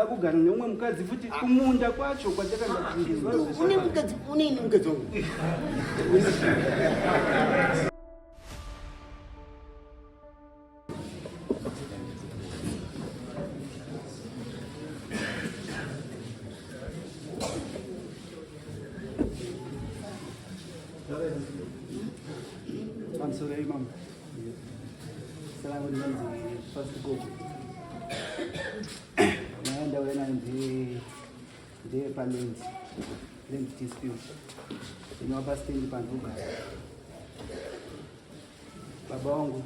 Akugara neumwe mukadzi futi kumunda kwacho kwatakanga Une mukadzi, une ini mukadzi wangu. Pamusoro imam. Salamu ndinonzi First Gogo. Nyaya ndauya nayo ndeyepaland land dispute inova pastendi pandogara. Baba wangu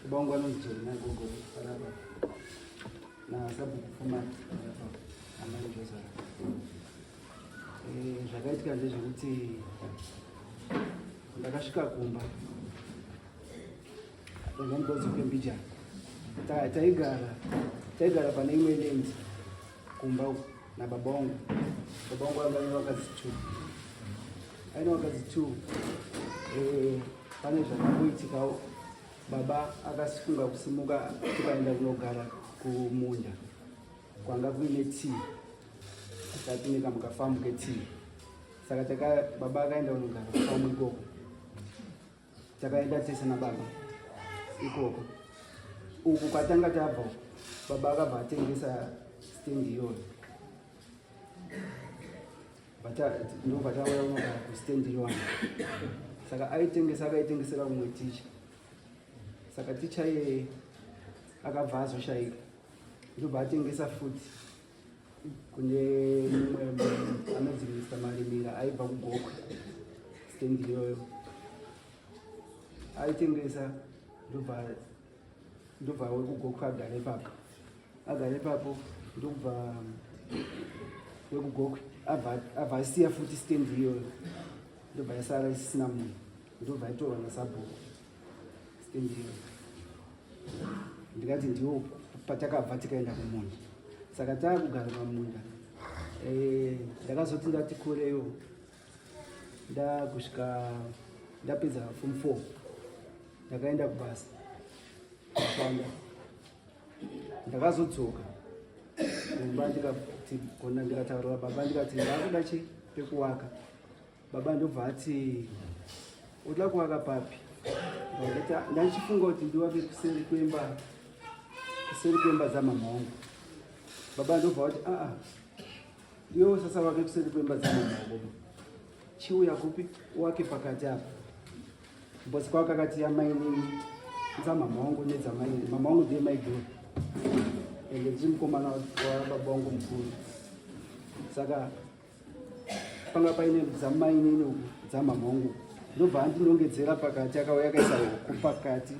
baba wangu anonzi Jeremiah Gogo parapa nasabhuku Fumati parapa amai Josara. Eh, zvakaitika ndezvekuti ndakasvika kumba ndanga ndodzoke mbijana taigara taigara pane imwe land kumba uku nababa wangu baba wangu anga aine vakadzi two aine vakadzi two eh, pane zvakamboitikawo baba akasifunga kusimuka tikaenda kunogara kumunda kwanga kuine tii tatine kamukafamu ketii saka taka baba akaenda kunogara kufamu ikoko takaenda tese nababa ikoko uku kwatanga tabva uku baba akabva atengesa stendi iyoyo ndobva tauya kunogara kustendi iyoyo saka aitengesa akaitengesera kumwe ticha saka ticha iyeye akabva azoshaika ndobva atengesa futi kune mumwe anonzi Mr Marimira aibva kuGokwe stand iyoyo aitengesa ndobva ndobva wekugokwe agara ipapo agara ipapo ndokubva wekugokwe abva asiya futi stand iyoyo ndobva yasara isisina munhu ndobva itorwa nasabhuku stand iyoyo ndikati ndiwo patakabva tikaenda kumunda saka taakugara pamunda eh, ndakazoti ndati kureyo ndakusvika ndapedza form four ndakaenda kubasa kushanda ndakazodzoka kumba ndikati kona ndikataurira baba ndikati ndakuda chi pekuwaka Baba ndobva ati uda kuvaka papi? Ndachifunga kuti ndivake kuseri kwemba kuseri kwemba dzamama wangu. Baba ndobva vati aa iwe usasavake kuseri kwemba dzamama wako. Chiuya kupi uwake pakati apa. Mbosi kwako akati yamainini dzamama wangu nedzamainini. Mama wangu ndiye maiguru ende ndiri mukomana wababa wangu mukuru saka panga paine dzamainini uku dzamama wangu ndobva andinongedzera pakati akauya akaisa huku pakati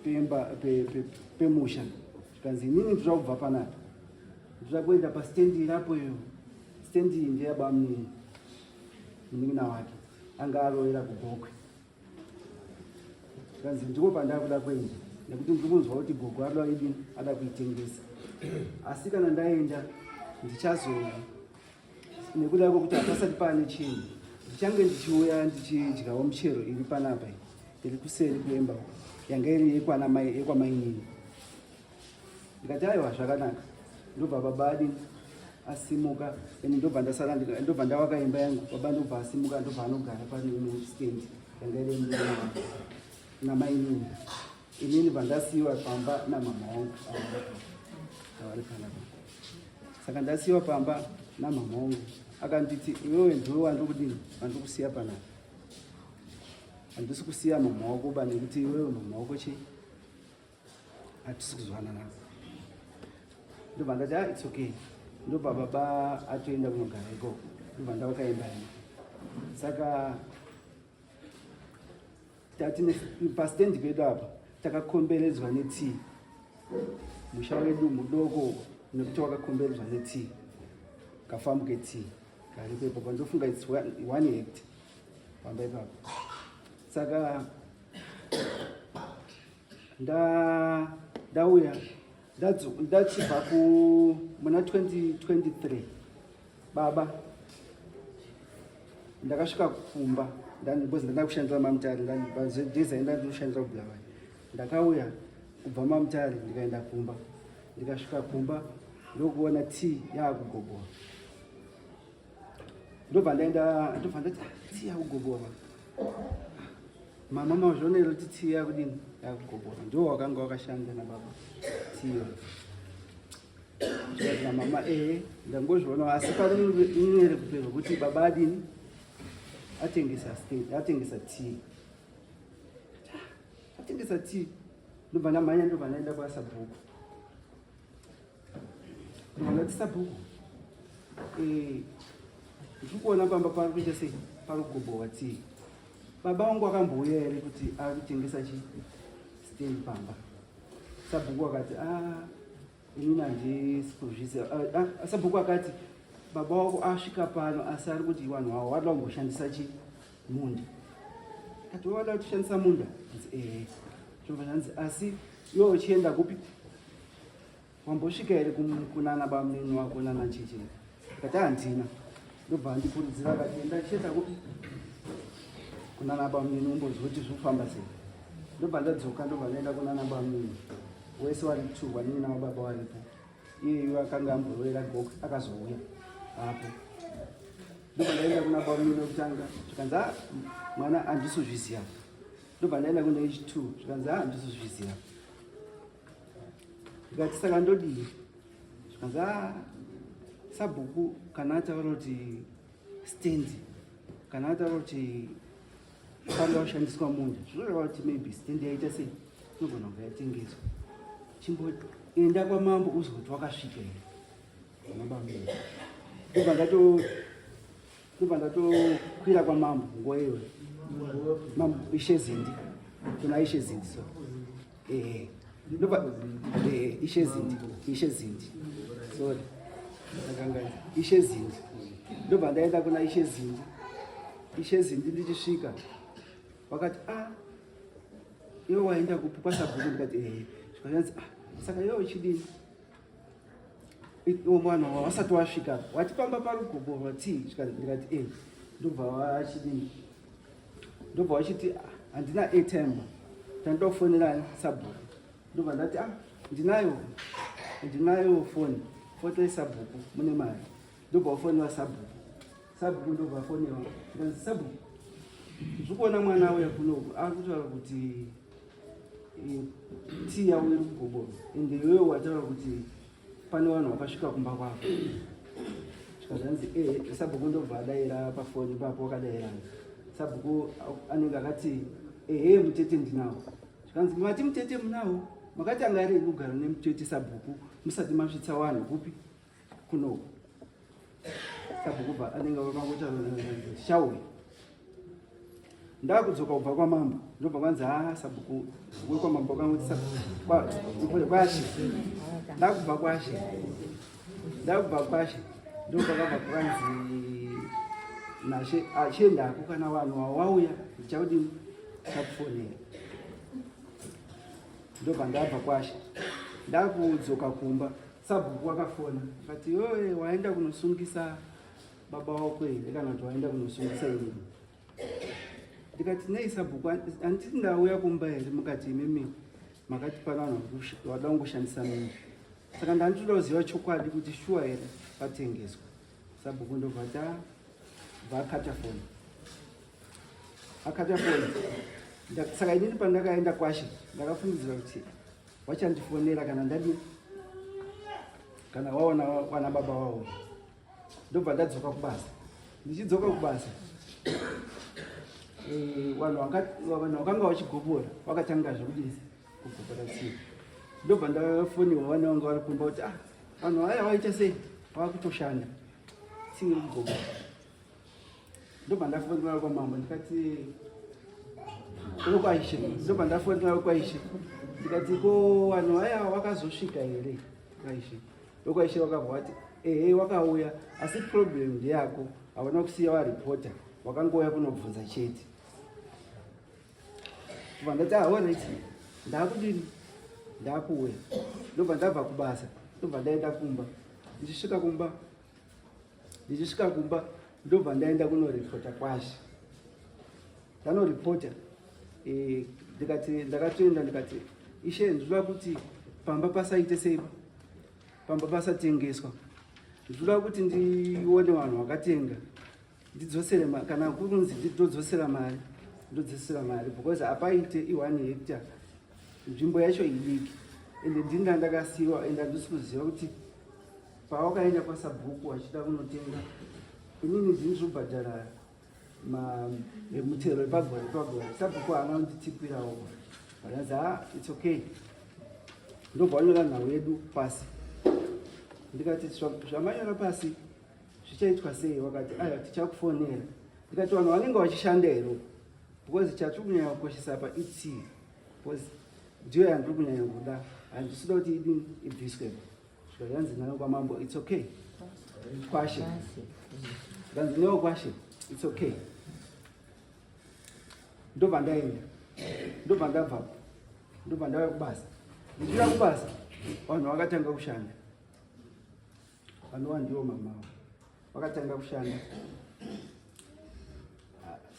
pemba pemusha zvikanzi inini ndinoda kubva panapa ndinoda kuenda pastendi irapo iyo stendi iyi ndeyabamunini munin'ina wake anga aroera kugokwe zvikanzi ndiko pandakuda kuenda nekuti ndiri kunzwa kuti gogo ada idini ada kuitengesa asi kana ndaenda ndichazouya nekuda kwekuti hapasati paane chinhu ndichange ndichiuya ndichidyawo michero iri panapa iri kuseri kuemba yanga iri yekwamainini ndikati aiwa zvakanaka ndobva baba adini asimuka and ndobva ndasara ndobva ndawaka imba yangu baba ndobva asimuka ndobva anogara pane imwe stand yanga iri namainini inini vandasiyiwa pamba namama wangu avari panapa saka ndasiyiwa pamba namama wangu akanditi iwewe ndiwe wandikudini wandikusiya panapa handisi kusiya mama wako ba nekuti iwewe mama wako chii hatisi kuzwanana ndobva ndati ah, its okay ndobva baba atoenda kunogara ikoko ndobva ndaukaimba ino saka tati pastendi pedu apa takakomberedzwa netii musha wedu mudoko nekuti wakakomberedzwa netii kafamu ketii karipo ipapo ndofunga its one hectare pamba ipapo saka ndauya ndachibva ku muna 2023 baba ndakasvika kumba because ndanda kushandira mamutare design ndandikushandira kubulawayo ndakauya kubva mamutare ndikaenda kumba ndikasvika kumba Ndokuona tea yaakugobora. Ndobva ndaenda, ndobva ndati ah, tea yakugobora. Mama mazviona here kuti tea yakudini yakugobora. Ndiwo wakanga wakashanda nababa tea. Zvikati namama ehe ndangozviona asi pane rimwe kuperwa kuti baba adini atengesa stand atengesa tea. Atengesa tea. Ndobva ndamhanya ndobva ndaenda kwasabhuku. Ndobva ndati sabhuku eh, ndiri kuona pamba pari kuita sei pari kugobowa tea. Baba vangu akambouya here kuti ari kutengesa chi stand pamba. Sabhuku akati ah inini handisi kuzviziva. Ah, ah, sabhuku akati baba wako asvika pano asi ari kuti vanhu avo vada kumboshandisa chi munda. Kati wada kushandisa munda? Hanzi ehe. Zvobva zvanzi asi iwe uchienda kupi? Wambosvika here kunana bamunini wako nana chichi? Kati handina. Ndobva andikurudzira akati enda chienda kupi? Kunana bamunini umbonzwa kuti zviri kufamba sei. Ndobva ndadzoka ndobva ndaenda kunana bamunini. Wese wari two vanin'ina vababa varipo. Iyeyu akanga amborovera gokwe akazouya apo. Ndobva ndaenda kuna bamunini wekutanga zvikanzi ah mwana handisi kuzviziva. Ndobva ndaenda kuna H2 zvikanzi ah handisi kuzviziva. Ndikati saka ndodii? Zvikanzi ah sabhuku kana ataura kuti stand kana ataura kuti panga kushandiswa munda zvinoreva kuti maybe stand yaita sei inogona kunge yatengeswa. Chimboenda kwamambo uzwe kuti wakasvika here kuna bambo. Ndobva ndatokwira kwamambo nguva iyoyo. Mambo Ishe Zindi. Kuna Ishe Zindi so. Eh. Ndobva eh Ishe Zindi, Ishe Zindi. Sorry. Ndakanganisa. Ishe Zindi. Ndobva ndaenda kuna Ishe Zindi. Ishe Zindi ndichisvika vakati ah iwe waenda kupi kwasabhuku ndikati eh zvikanzi ah saka iwe uchidini mwana wasati wasvika wati pamba parugobo wati ndikati e ndobva wachidini ndobva wachiti ah, handina airtime tandoda kufonera sabhuku ndobva ndati ah ndinayo ndinayo foni fotai sabhuku mune mari ndobva wafonera sabhuku sabhuku ndobva afonewa ndikanzi sabhuku ndiri kuona mwana auya kunoku akutaura kuti tii yavo iri kugobora ende iwewe wataura kuti pane vanhu vakasvika kumba kwako zvikanzi e sabhuku ndobva adaira pafoni ipapo wakadairana sabhuku anenge akati ehe mutete ndinawo zvikanzi mati mutete munawo makatanga rini kugara nemutete sabhuku musati masvitsa vanhu kupi kunoku sabhuku bva anenge vakangotaura Ndakudzoka kubva kwamambo ndobva kwanzi haa sabhuku wekwamambo kangoti kwashe ndakubva kwashe ndakubva kwashe ndopakabva kwanzi nashe achiendako kana vanhu wawauya ndichakudini chakufonera ndobva ndabva kwashe ndakudzoka kumba sabhuku wakafona akati yoe waenda kunosungisa baba wako here kana kuti waenda kunosungisa inini ndikati nei sabhuku handiti ndauya kumba here mukati imimi makati pana vanhu vada kungoshandisa mimba saka ndanditoda kuziva chokwadi kuti shuwa here patengeswa sabhuku ndobva ta bva akata foni akata foni saka inini pandakaenda kwashe ndakafungidzira kuti wachandifonera kana ndadi kana waona wana baba waona ndobva ndadzoka kubasa ndichidzoka kubasa eh, vanhu vakanga vachigobora vakatanga zvekudii kugobora tsii ndobva ndafoniwa vana vanga vari kumba kuti ah vanhu vaya vaita sei vakutoshanda tsii iri kugobora ndobva ndafonera kwamambo ndikati kwaishe ndobva ndafonera kwaishe ndikati ko vanhu vaya vakazosvika here kwaishe Vekwaishe vakabva vati ehe wakauya asi problem ndeyako hauna kusiya waripota wakangouya kunobvunza chete. Kubva ndati ah, alright ndakudini ndakuuya ndobva ndabva kubasa ndobva ndaenda kumba ndichisvika kumba ndichisvika kumba ndobva ndaenda kunoripota kwashe ndanoripota eh, ndikati ndakatoenda ndikati ishe ndinoda kuti pamba pasaite sei pamba pasatengeswa. Ndinoda kuti ndione vanhu vakatenga ndidzosere kana kunzi ndodzosera mari, ndodzosera mari because hapaite i1 hectare, nzvimbo yacho idiki, ende ndinda ndakasiyiwa, ende handisi kuziva kuti pawakaenda kwasabhuku wachida kunotenga, inini ndini zvobhadhara mutero wepagore pagore. Sabhuku haana kunditipirawo, vakanzi, "Ha, it's okay." Ndobva wanyora nhau yedu pasi. Ndikati, "Zvamanyora pasi zvichaitwa sei?" Wakati, "Aiwa, tichakufonera." Ndikati, "Vanhu vanenge vachishanda here?" Because chatiri kunyanya kukoshesa pa itii, because ndiyo yandiri kunyanya kuda, handisida kuti idini ibviswe. Svika yanzi nayo kwamambo, "It's okay." Kwashe zvanzi newo kwashe, "It's okay." Ndobva ndaenda, ndobva ndabvapo, ndobva ndauya kubasa. Ndichiuya kubasa, vanhu vakatanga kushanda, vanova ndiwo mamawo vakatanga kushanda,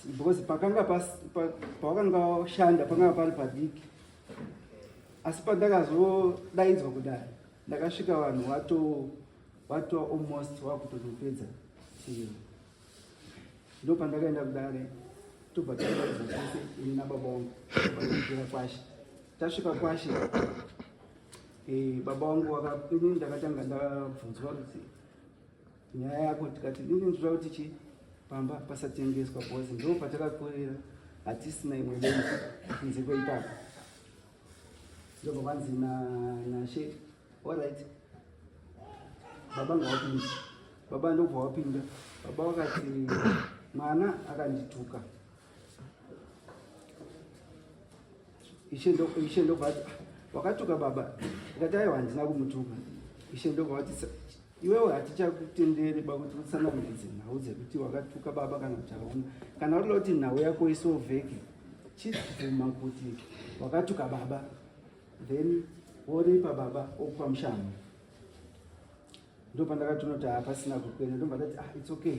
because pakanga pavakanga vashanda pakanga pari padiki. Asi pandakazodaidzwa kudai, ndakasvika vanhu vato almost vakutonopedza chiro. Ndo pandakaenda kudare, tobva tadaidzwa tese, ini nababa vangu, tobva kwashe. Tasvika kwashe, baba vangu, inini ndakatanga ndabvunzwa kuti, "Nyaya yako?" Tikati, "Inini ndinoda kuti chi pamba pasatengeswa, because ndo patakakurira, hatisina imwe land kunze kweipapo." Ndobva kwanzi nashe, "Alright, baba ngawapinda." Baba ndobva wapinda. Baba wakati, "Mwana akandituka." Ishe ndobva ati, "Ah, wakatuka baba?" Ndikati, "Aiwa, handina kumutuka." Ishe ndobva vati, "Iwewe hatichakutenderi ba kuti utsanangudze nhau dzekuti wakatuka baba kana kuti hauna. Kana urida kuti nhau yako isolveke, chibvuma kuti wakatuka baba, then woripa baba, okupa mushango." Ndopandakatonoti hapasina kukwena. Ndobva ndati, "Ah, it's okay,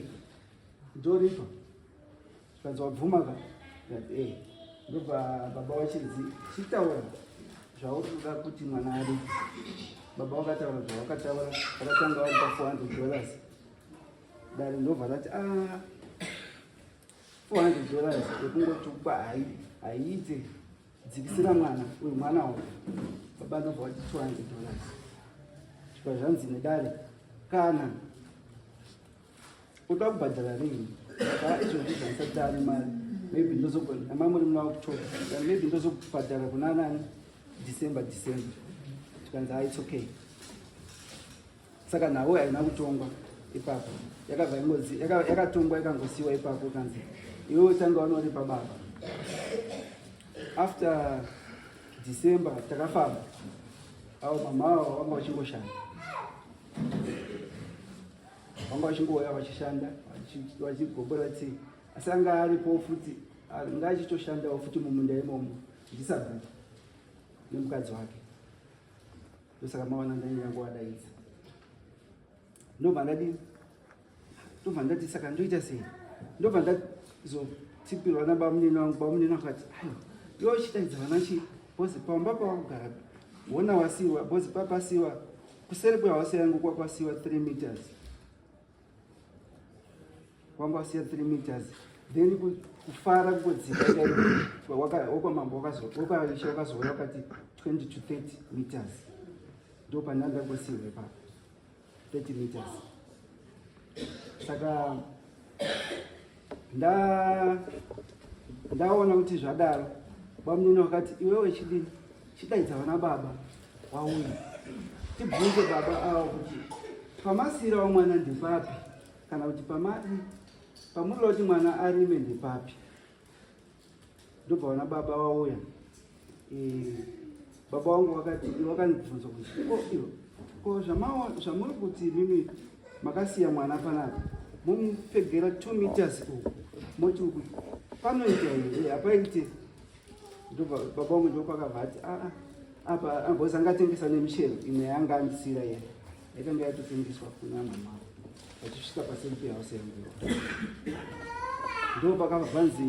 ndoripa." Zvikanzi, "Wabvuma ka?" Ndikati, "Eh." Ndobva baba wachinzi, "Chitaura zvauri kuda kuti mwana aripe." Baba vakataura zvavakataura, vakatanga varipa $400. Dare ndobva rati, "A $400 yekungotukwa haiite, dzikisira mwana uyu, mwana wako." Baba ndobva vati $200. Svika zvanzi nedare, "Kana uda kubhadhara rini?" Ka izvozvi zvandisati ane mari, maybe ndozomamuri muna October, maybe ndozobhadhara kuna nani, December, December. Tikanzi, "Ha, it's okay." Saka nhau haina kutongwa ipapo, yakabva ingozi yakatongwa ikangosiyiwa ipapo. Kanzi, "Iwe tanga wanoripa baba." After December takafamba, avo mama avo vanga vachingoshanda, vanga vachingouya vachishanda, vachigobora tii, asi anga aripo futi, anga achitoshandawo futi mumunda imomo, ndisabhuku nemukadzi wake. Ndosaka mawana ndanyanya kuvadaidza. Ndobva ndadi, ndobva ndati, "Saka ndoita sei?" Ndobva ndazotipirwa nabamunini wangu. Bamunini akati, "Aiwa, iwe uchidaidza vana chi because pamba pawakugara wona wasiwa, because papasiwa kuseri kwehausi yangu kwakwasiwa 3 meters, kwanga wasiya 3 meters, then kufara kungodzika wekwamambo wekwaishe wakazouya wakati 20 to 30 meters, ndo pandanga ngosiwa ipapo, 30 meters. Saka ndaona kuti zvadaro, bamunini wakati, "Iwewe chidini, chidaidza vana baba wauya, tibvunze baba ava kuti pamasiyirawo mwana ndepapi, kana kuti pamadi pamurida kuti mwana arime ndepapi." Ndobva vana baba vauya. Baba vangu vakati, vakandibvunza kuti, "Ko iwe, ko zvamuri kuti mimi makasiya mwana panapa, mumupegera 2 meters uku, moti uku panoita here? Hapaite." Ndobva baba vangu ndopakabva ati, "Aa, apa because angatengesa nemichero imwe yanga andisira iye, yakanga yatotengeswa kuna mama vachisvika paseri pehouse yangu." Ndo pakabva panzi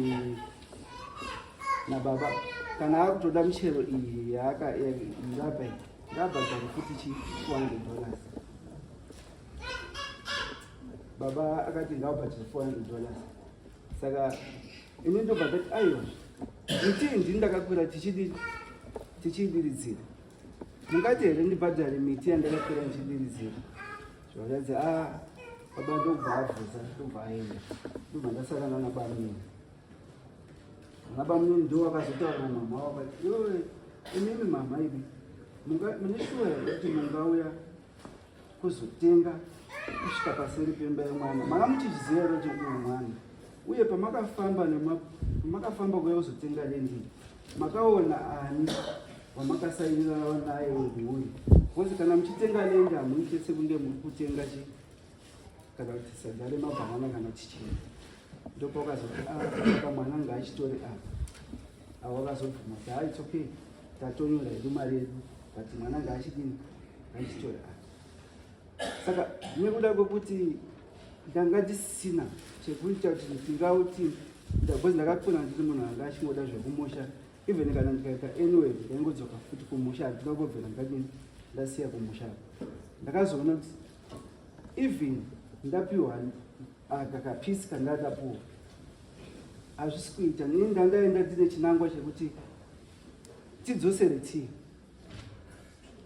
nababa, "Kana akutoda michero iyi yaaka irapa iyi." Ngaabhadhare futi chi $400. Baba akati ngaabhadhare $400. Saka ini ndobva ndati aiwa, miti iyi ndini ndakakwira tichiidiridzira. Mungati here ndibhadhare miti yandakakwira ndichidiridzira? Zvakanzi ah, baba ndobva abvunza, ndobva aenda, ndobva ndasara nana bamunini. Vana bamunini ndo vakazotaura namama vakati iwewe imimi mama imi mune shuwa here kuti mungauya kuzotenga kusvika paseri pemba yemwana? Manga muchiziva here kuti uyu mwana? Uye pamakafamba pamakafamba kuya kuzotenga lendi, makaona ani wamakasainira naye wemhuri? Because kana muchitenga lendi hamuite sekunge muri kutenga chi kana kuti sadza remabhanana kana kuti chii. Ndopawakazoti ah, mwana ngaachitore apa. Avo vakazobvuma kuti ah, it's okay, tatonyora hedu mari yedu, but mwana ngaachidini, ngaachitore apa. Saka nekuda kwekuti ndanga ndisina chekuita kuti ndingauti, because ndakakura ndiri munhu anga achingoda zvekumusha, even kana ndikaita anyway ndaingodzoka futi kumusha, handina kubvira ndadini ndasiya kumusha. Ndakazoona kuti even ndapiwa aka kapisi kandakapuwa hazvisi kuita. Ini ndandaenda ndine chinangwa chekuti tidzosere tii,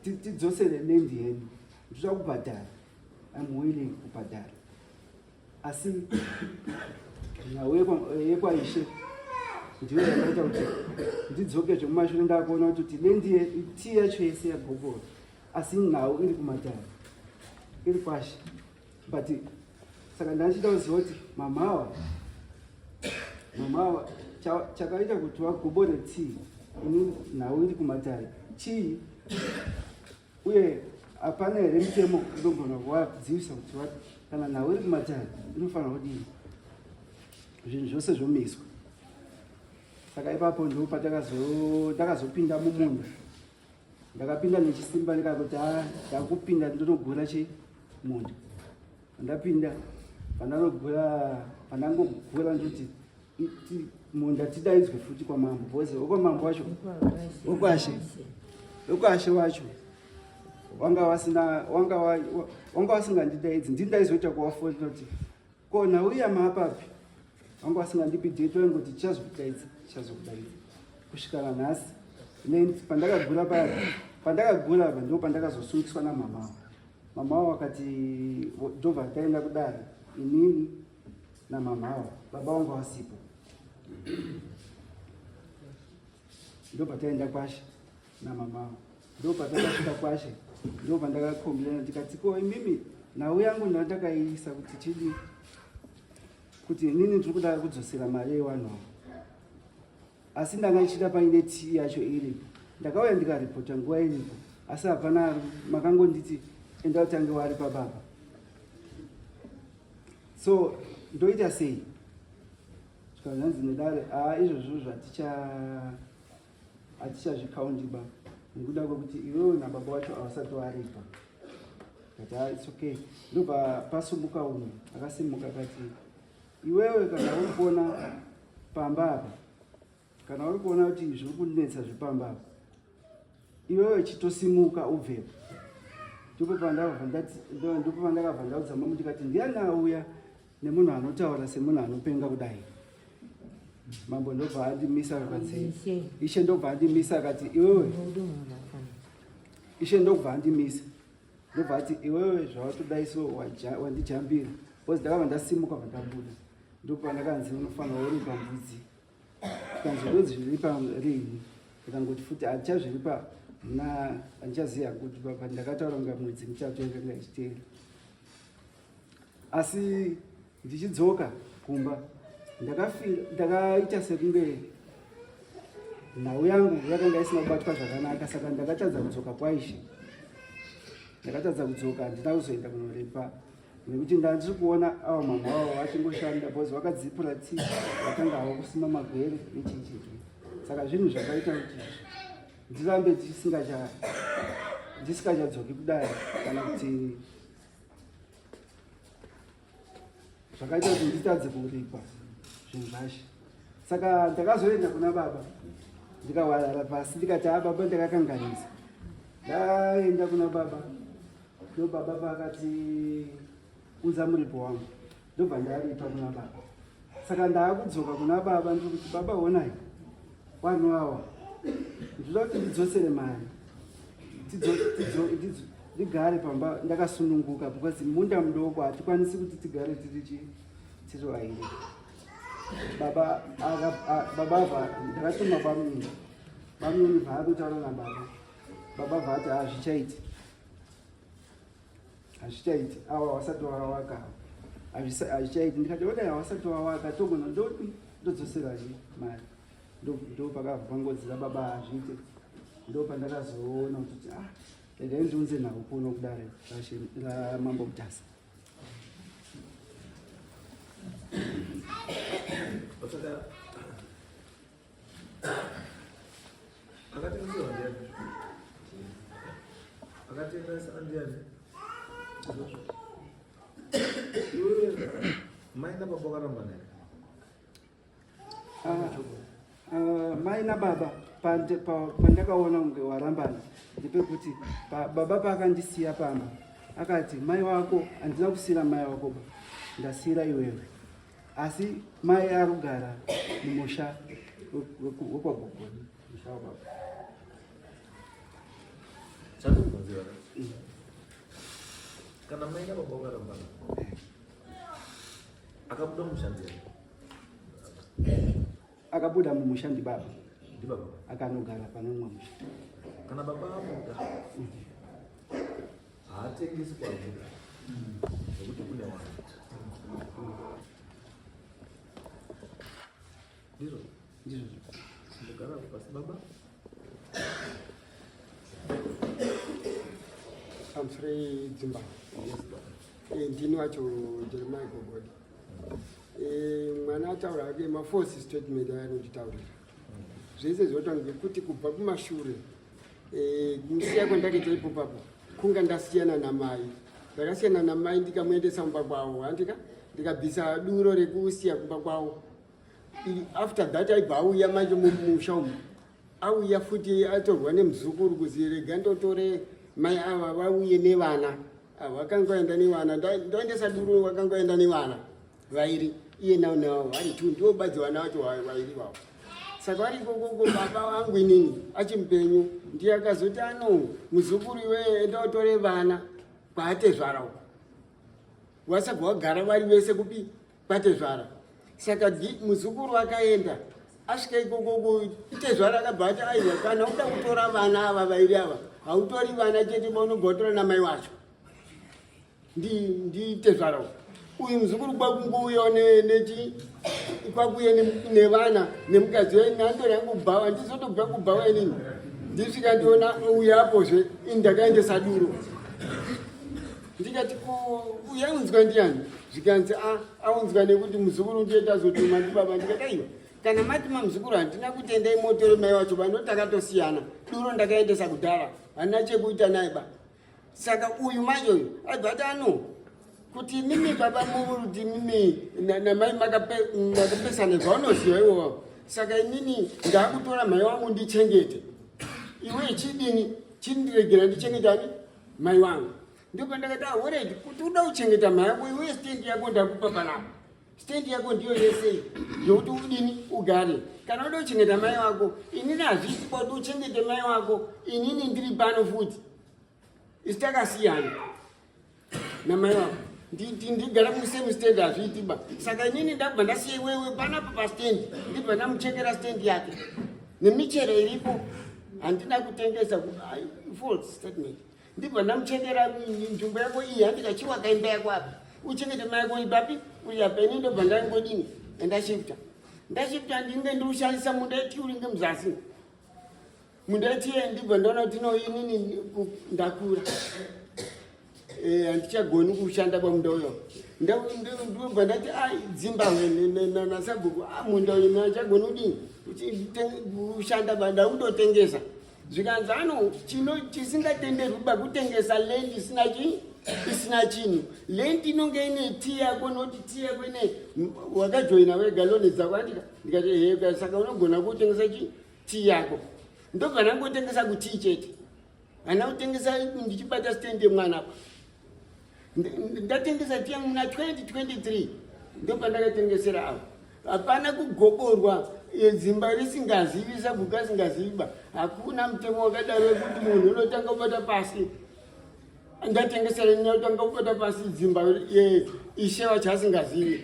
tidzosere lendi yedu, ndinoda kubhadhara, I'm willing kubhadhara, asi nhau yekwaishe ndiyo yakaita kuti ndidzoke zvekumashure. Ndakuona kuti lendi tii yacho yese yagobora, asi nhau iri kumatare, iri kwashe. But saka ndachida kuziva kuti mamawa chakaita kuti wagobore tii, ini nhau iri kumatare, chii? Uye hapana here mutemo unogona kuvadzivisa kuti kana nhau iri kumatare inofanira kudii, zvinhu zvose zvomiswa? Saka ipapo ndo patakazopinda mumunda. Ndakapinda nechisimba ndikakuti ha, ndakupinda ndinogura chi munda. Ndapinda, pandanogura, pandangogura ndoti munda tidaidzwe futi kwamambo, because wekwamambo wacho, wekwashe wacho wanga wasina wanga wanga wasingandidaidzi. Ndini ndaizoita kuvafonera kuti ko nauya maapapi, wanga wasingandipi date, waingoti tichazokudaidza, tichazokudaidza, kusvika nanhasi. Pandakagura paya, pandakagura apa ndo pandakazosungiswa namama. Mama wavo vakati ndobva taenda kudare, inini namama avo, baba vangu vasipo. Ndobva taenda kwashe namama avo. Ndo patakasvika kwashe, ndo pandakakombilana ndikati ko imimi nhau yangu ndandakaiisa kuti chidi kuti inini ndiri kuda kudzosera mari yevanhu avo, asi ndanga ndichida paine tii yacho iripo. Ndakauya ndikaripota nguva iripo, asi hapana, makangonditi enda utange wari pababa. So ndoita sei? Zvikanzi nedare aa, izvozvo zvaticha hatichazvikaundi ba, nekuda kwekuti iwewe nababa wacho havasati waripa. Kati ah, it's okay. Ndobva pasumuka umwe akasimuka akati iwewe kana uri kuona pamba apa, kana uri kuona kuti zviri kunetsa zvepamba apa, iwewe chitosimuka ubvepo. Ndipo pandakabva ndaudza mama ndikati ndiani auya nemunhu anotaura semunhu anopenga kudai? Mambo ndobva andimisa akati, ishe ndobva andimisa akati iwewe, ishe ndobva andimisa ndobva ati iwewe zvawatodai so wandijambira, because ndakabva ndasimuka pandabuda. Ndopandakanzi unofanira uripa mbudzi. Kanzi ndodziripa rini? Ndikangoti futi handichazviripa muna, handichaziva kuti ndakataura kunga mwedzi mitatu yakanga ichiteera. Asi ndichidzoka kumba ndakaita sekunge nhau yangu yakanga isina kubatwa zvakanaka, saka ndakatadza kudzoka kwaishe. Ndakatadza kudzoka, handina kuzoenda kunorepa nekuti ndandiri kuona avo mama vavo vachingoshanda, because vakadzipura tii, vakanga havo kusima magwere nechichii. Saka zvinhu zvakaita kuti ndirambe ndisingachadzoki kudai, kana kuti zvakaita kuti nditadze kuripa zvinhu zvashe. Saka ndakazoenda kuna baba ndikawarara pasi ndikati a, baba, ndakakanganisa. Ndaenda kuna baba, ndo baba paakati unza muripo wangu, ndobva ndaripa kuna baba. Saka ndaakudzoka kuna baba ndiri kuti baba, honai vanhu awa ndinoda kuti ndidzosere mari ndigare pamba ndakasununguka because munda mudoko hatikwanisi kuti tigare tiri tiri vairi. Baba baba ava ndakatuma bamnini, bamnini vaakutaura nababa, baba vati hazvichaiti, hazvichaiti, awa wasati wawaka, hazvichaiti. Ndikati odai hawasati wawaka, togona ndodi ndodzoserazve mari. Ndo pakabva pangodzira baba hazviite. Ndo pandakazoona kuti ah, regai ndiunze nhau kuno kudare raMambo Mutasa. Akatengesewa ndiani? Akatengesa ndiani? Iwe mai nababa vakarambana here? Mai nababa pandakaona kunge warambana ndepekuti baba paakandisiya pamba akati mai wako handina kusiyira mai wako ba, ndasiyira iwewe, asi mai ari kugara mumusha wekwaGogoni, musha wababa. Chandikubvunzira, kana mai nababa vakarambana, akabuda mumusha ndiani? Akabuda mumusha ndibaba. Ndibaba. Akanogara pane mumwe musha. Kana baba abuda, haatengesi kwabuda nekuti kune vanhu, ndizvo? Ndizvo. Simbogara pasi, baba. Humphrey Dzimba. Yes, baba. Ndini wacho Jeremiah Gogodi. Mwana ataura ake maforce statement ayanonditaurira zvese zvinotaura ngekuti kubva kumashure musiya kwandakaita ipo papo kunga ndasiyana namai, ndakasiyana namai ndikamuendesa kumba kwavo, handika ndikabvisa duro rekusiya kumba kwavo. After that aibva auya manje mumusha umu, auya futi atorwa nemuzukuru kuzi rega ndotore mai ava vauye nevana ava. Vakangoenda nevana, ndoendesa duro, vakangoenda nevana vairi, iye nao nao vari two, ndiwo badzi vana vacho vairi vavo. Saka vari ikokoko, baba vangu inini achimupenyu ndiye akazoti ano muzukuru iwe enda utore vana kwaatezvara uko, wasabva wagara vari vese kupi kwatezvara. Saka muzukuru akaenda, asvika ikokoko tezvara akabva ati aiwa, kana uda kutora vana ava vairi ava, hautori vana chete ba, unobva watora namai wacho nditezvara uko. Uyu muzukuru kwakungouyawo nechi kwakuye nevana nemukadzi nandori yangu kubhawa, ndizotobva kubhawa inini ndisvika ndiona uyu apozve, ini ndakaendesa duro. Ndikati uyaunzwa ndiani? Zvikanzi aunzwa nekuti muzukuru ndiye tazotuma ndibaba. Ndikati aiwa, kana matuma muzukuru handina kutendai, motore mai wacho vano, takatosiyana, duro ndakaendesa kudhara, handina chekuita naye ba. Saka uyu manje uyu aibva ati ano kuti mimi baba muruti mimi namai makapesana zvaunoziva iwowo, saka inini ndakutora mai wangu ndichengete, iwe chidini chindiregera ndichengetani mai wangu. Ndipo ndakati alright, kuti uda kuchengeta mai yako iwe, stand yako ndakupa panapa, stand yako ndiyo yese yokuti udini ugare. Kana uda kuchengeta mai wako, inini hazvisi kuti uchengete mai wako inini ndiri pano futi, isi takasiyana namai wako, ndigara musame stand hazviitiba. Saka inini ndabva ndasiya iwewe panapa pastand, ndibva ndamuchekera stand yake nemichero iripo, handina kutengesa, false statement. Ndibva ndamuchekera nzvimbo yako iyi, handikachiwaka imba yako apa, uchengete mai yako ipapi uri apa. Ini ndobva ndangodini, ndashifta, ndashifta, ndinge ndiushandisa munda iti uringe muzasi munda itiye. Ndibva ndaona kuti no, inini ndakura, handichagoni kushanda pamunda uyo. Ndobva ndati ai dzimba nasabhuku, munda uyu achagoni kudini kushanda ba, ndakutotengesa. Zvikanzi ano chino chisingatenderwi ba kutengesa land isina chi isina chinhu. Land inonge ine tii yako, noti tii yako ine wakajoina wega loan dzako, andika? Ndikati ehe, saka unogona kutengesa chi tii yako. Ndobva ndangotengesa kutii chete. Handina kutengesa ndichibata stand yemwana apa. Ndatengesa tiya muna 2023 ndopandakatengesera ava. Hapana kugoborwa eh, dzimba risingazivi sabhuku asingaziviba. Hakuna mutemo wakadaro wekuti munhu unotanga kubata pasi. Ndatengesera ndinotanga kubata pasi dzimba eh, ishe wacho asingazivi.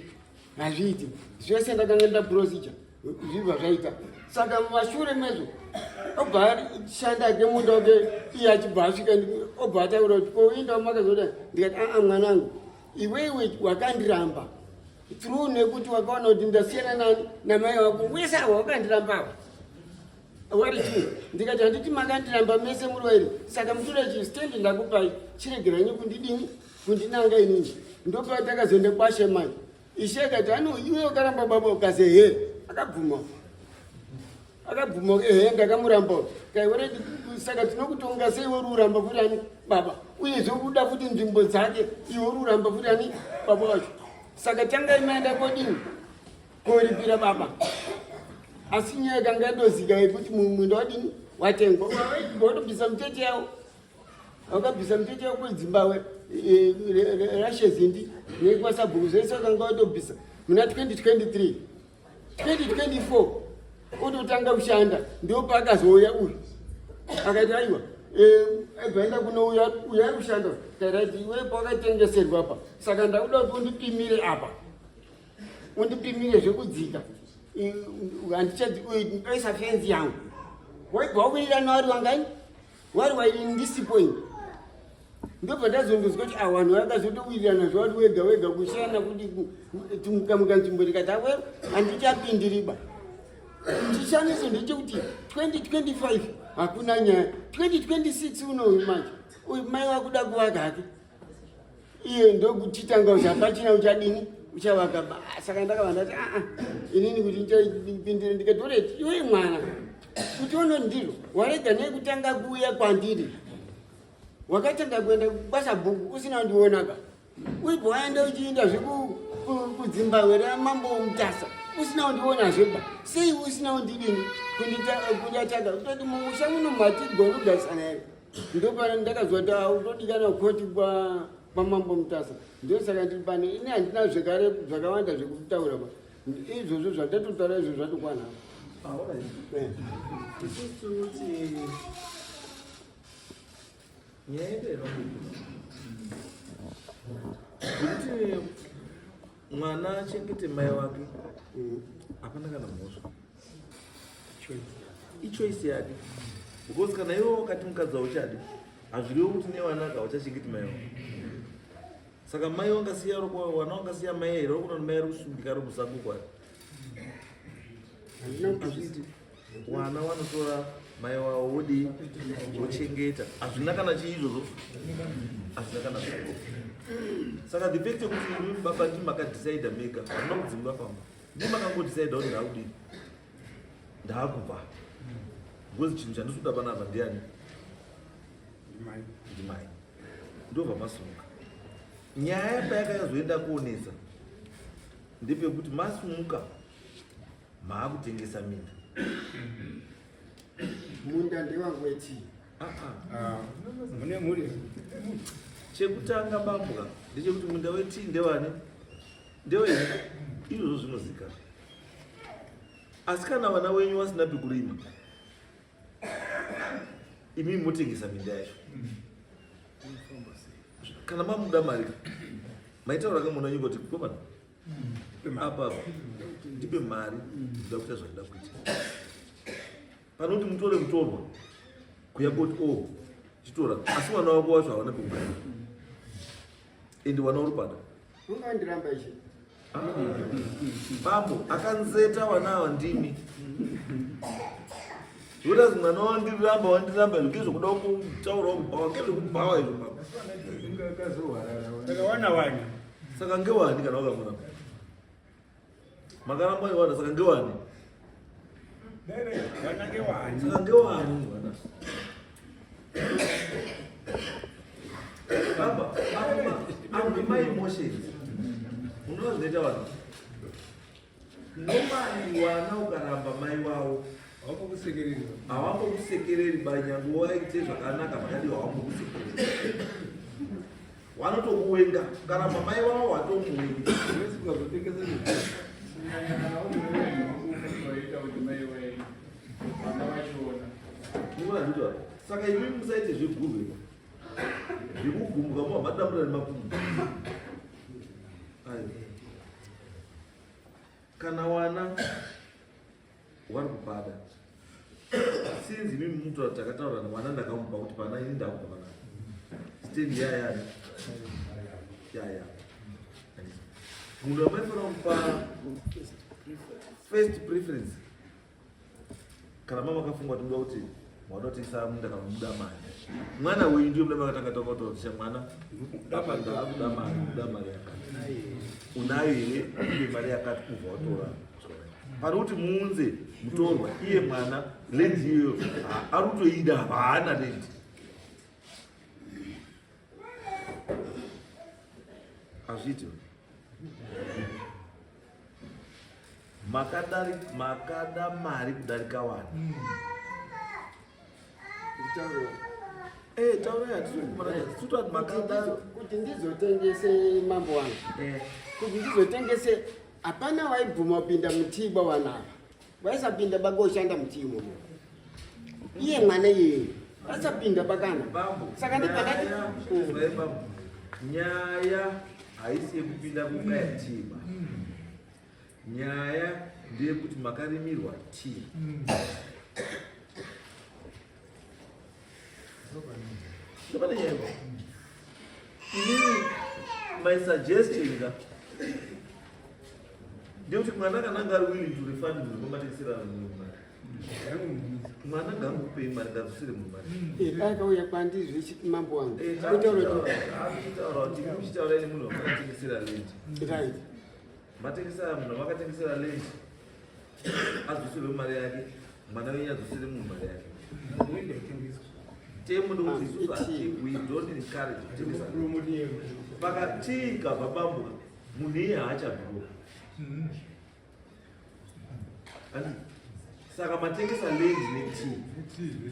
Hazviiti. Zvese ndakanga ndaprocedure zvibva zvaita. Saka mumashure mezvo obva ashanda ake munda wake iye achibva asvika obva ataura kuti ko inda makazoda ndikati aa mwanangu iwewe wakandiramba through nekuti wakaona kuti ndasiyana nani namai wako wese awa wakandiramba awa wari chii ndikati handiti makandiramba mese muri vairi saka mutora chistendi ndakupai chiregeranyi kundidini kundinanga inini ndopatakazoenda kwashe mai ishe akati ano iwe wakaramba baba ukaze he akabvuma akabvuma ehe ndakamuramba kaiwere saka tinokutonga sei uri uramba futi ani baba uyezve kuda futi nzvimbo dzake iwe uri uramba futi ani baba wacho saka tangai maenda kodini koripira baba asi nyaya kanga yatozika yekuti munda wadini watengwa watobvisa mutete yawo wakabvisa mutete yawo kwedzimbabwe e, rashezindi nekwasabhuku zvese wakanga watobvisa muna 2023 2024 ototanga kushanda ndopaakazouya uyu akati aiwa aibva enda kunouya uyo ari kushanda kairati iwe pawakatengeserwa apa saka ndakuda kuti undipimire apa undipimire zvekudzika handichaisa fenzi yangu waibva wawirirana wari wangani wari wairi ndisipo ini ndobva ndazondozwa kuti ah, vanhu vakazotowirirana zvawati wega wega kushana kuti tumukamuka nzvimbo ndikati awe handichapindiriba chishamiso ndechekuti 2025 hakuna nyaya 2026 unoyu manje uyu mai wakuda kuvaka hake iye ndokutitanga kuti hapachina uchadini uchavaka saka ndakava ndati aa ah, inini kuti ndichapindire ndikati oreti iwe mwana kuti ono ndiro warega nekutanga kuuya kwandiri wakatanga kuenda kwasabhuku usina kundionaka uibva waenda uchienda zvekudzimbahwe ramambo mutasa usina kundiona zveba sei usina kundidini kundataka kutoti mumusha muno matigoni kugarisana here ndopana ndakazwa kuti ah, utodikana koti kwamambo mutasa ndosaka ndiri pano ini handina zvekare zvakawanda zvekutaura ba izvozvo zvandatotaura izvo zvatokwana eh. isusu tinoti nyaya yedu yakakura kuti mwana achengete mai wake hapana kana mhosva ichoice yake because kana iwe wakati mukadzi hauchadi hazvirevi kuti nevana ka hauchachengeti mai wako saka mai wangasiya wana wangasiya mai here wakuna mai ari kusungika ari musango kwari hazviiti wana wanotora mai wavo wodii wochengeta hazvina kana chii izvozvo hazvina kana zviko saka the fact yekuti imi baba ndimi makadecida mega hamuna kudzimba pamba ndimi makangodecida kuti ndaakudii ndaakubva because chinhu chandisi kuda panapa ndiani ndimai ndobva masumuka nyaya payakazoenda kuonesa ndepekuti masumuka maakutengesa minda munda ndewangu wetii ah, ah. Ah, mune mhuri chekutanga bambwa ndechekuti munda wetii ndewani ndewenyu izvozvo zvinozikanwa asi kana vana wenyu vasina pekurima imi motengesa minda yacho kana mamuda mari maitaura kamuna wenyu kuti komana apa apa ndipe mari ndoda kuita zvandoda kuita panoti mutore mutorwa kuya koti o oh, chitora asi mwana wako wacho hawana pekugara ende wana uri pada ungandiramba ichi ah. bambo akanzeta wana awa ndimi zvotazi mwana wandiramba wandiramba izvo ngezvekuda kutaurawo kubhawa ngezvekubhawa izvo baba saka ngewani kana wakamuramba makaramba iwana saka ngewani saka ngewani mwana baba amwe my emotions unoona zvinoita vanhu normally wana ukaramba mai wavo Havambokusekereri banyange waite zvakanaka zvakadii, havambokusekereri, vanotokuwenga kana mamai wavo watomuwenga. Saka imi musaite zvegurwe zvekugumbuka muva madambura nemakumbo. Kana wana wari kupada sinzi imi mutora takataura wana ndakamupa kuti pana ini ndakupa pana stand yayani yaya munhu wamaifanira kupa first preference kana mama makafunga kuti muda kuti mwada kutengesa munda kana muda mari mwana wenyu ndiyo muda makatanga tanga kutaura mwana apa ndaakuda mari kuda mari yakati unayo here iye mari yakati kubva watora pane kuti muunze mutorwa iye mwana land iyoyo ari kutoida haana land. Hazviiti. Makadari makada mari kudarika wani. Eh, taura yatiri makada kuti ndizotengese mambo wangu. Kuti ndizotengese hapana waibvuma kupinda mutiba wanava. Vaisapinda bagoshanda mutii imomo. Iye mwana iyeye asapinda bakana. Saka ndibva ndati nyaya haisi yekupinda kukaya tima. Nyaya ndeyekuti makarimirwa tii. Ndopane nyaya. Inini my suggestion ka ndekuti mwana kana anga ari willing to refund munhu kwamatengesera munhu mari, mwana ngaamukupei mari, ngadzosere munhu mari. Akauya kwandiri zvechiti mambo wangu. Kutaura kuti muchitaura ine munhu wamakatengesera land. Right. Matengesera munhu wamakatengesera land adzoserwe mari yake, mwana wenyu adzosere munhu mari yake. Temo ndokuti isusu we don't encourage kutengesa. Pakati ikabva bambuka munhu iye haachabviwo. Saka matengesa land netii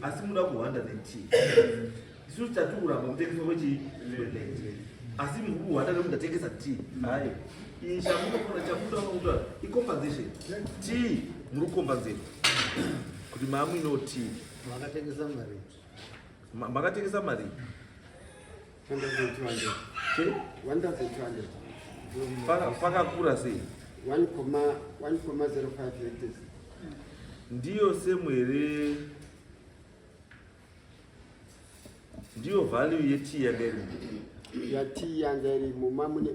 asi muda kuhwanda netii. Isusu tati kuramba kutengeswa kwechii kweland asi muri kuhwanda nekuti ndatengesa tii. Hayi, iyi chamunofana chamuda kuta icompensation. Tii muri kucompensate kuti maamuinewo tii. Makatengesa mari. Makatengesa mari. 1200. Che? 1200. Pakakura sei? 1,05 hectares. Ndiyo same here? Ndiyo value yetii yanga irimo? Yatii yanga irimo mamune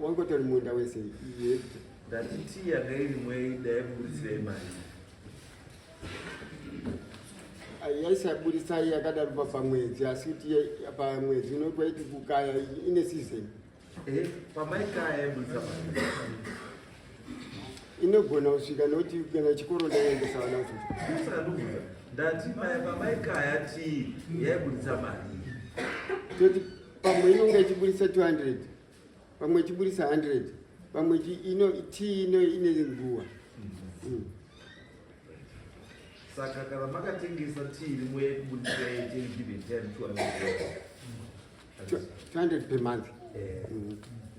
wangotori munda wese hectare. Ndati tii yanga irimo yaidai kubudisirai mari. Yaisabudisa yakadaro pamwedzi, asi kuti pamwedzi unotwaiti kukaya ine season. Pamaikaya yaibudisa mari. Inogona kusvika nokuti kana chikoro ndaendesa vana vacho. Saka ndobvunza ndati pamaikaya tii yaibudisa mari. Toti pamwe inonga ichibudisa 200, pamwe ichibudisa 100, pamwe ino tii ino ine nguva. Saka kana makatengesa tii rimwe yaikubudisirai at any given time 200. 200 per month.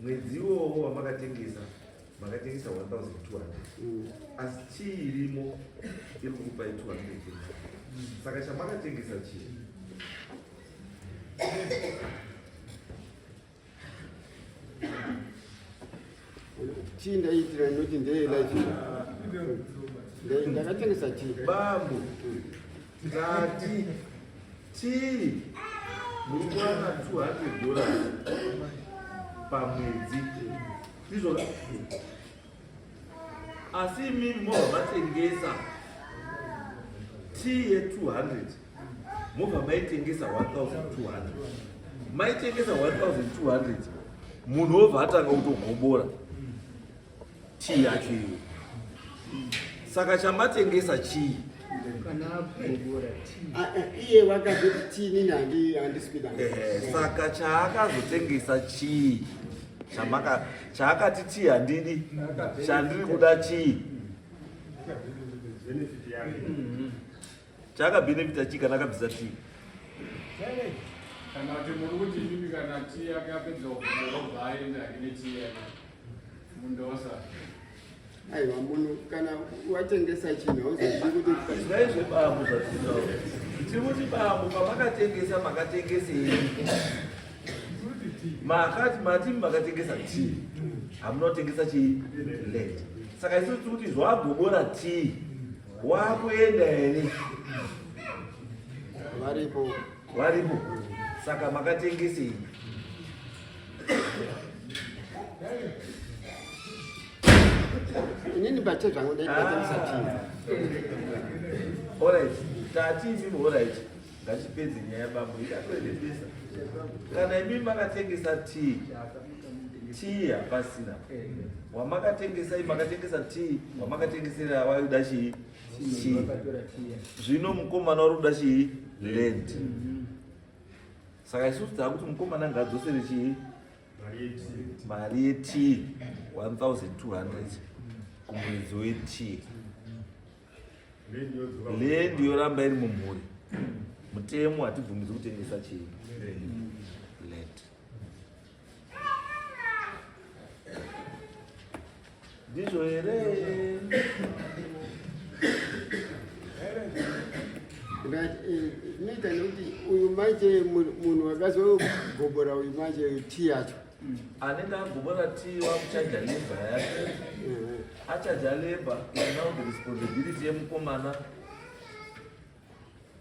Mwedzi iwowo wamakatengesa makatengesa 1200. Asi tii irimo iri kukupai 200. Saka chamakatengesa chii? Tii ndaiitira noti ndeye life. Ndakatengesa tii. Bambo, ndati tii muri kuwana $200 pamwedzi ndizvo, asi imimi mobva matengesa tii ye200, mobva maitengesa 1200, maitengesa 1200, munhu wobva atanga kutogobora tii yacho iyo. Saka chamatengesa chii? Iye wakazoti tii nini handisi kuida. Saka chaakazotengesa chii? Chaakati tii handidi, chandiri kuda chii? Benefit yake. Chaakabhenefita chii kana akabvisa tii? Kana kuti muri kuti imimi kana tii yake apedza kugobora obva aenda hake netii yake. Munda wasara. Aiwa munhu kana watengesa chinhu hauzozivi kuti Zvinai zvebambo zvatinotaura. Tiri kuti bambo pamakatengesa makatengesei? Makati mati makatengesa tii. Hamuna kutengesa chii? Land. Saka isu tiri kuti zvagobora tii. Wakuenda here? Varipo. Varipo. Saka makatengesei? Inini bache zvangu ndaitengesa tii. Alright. Tati imimi alright. Ngachipedze nyaya bambo ikatoendesa. Kana imimi makatengesa tii. Tii hapasina. Wamakatengesa imi makatengesa tii, wamakatengesera waida chii? Tii. Zvino mukomana uri kuda chii? Land. Saka isusu takuti mukomana ngaadzosere chii? Mari yetii 1200 kumuridzi wetii. Land yoramba iri mumhuri. Mutemo hatibvumidzi kutengesa chii? Land. Ndizvo here? Zvinoita nekuti uyu manje munhu wakazogobora uyu manje tii yacho. Anenge agobora tii wakuchaja labor yake. Achaja labor is now the responsibility yemukomana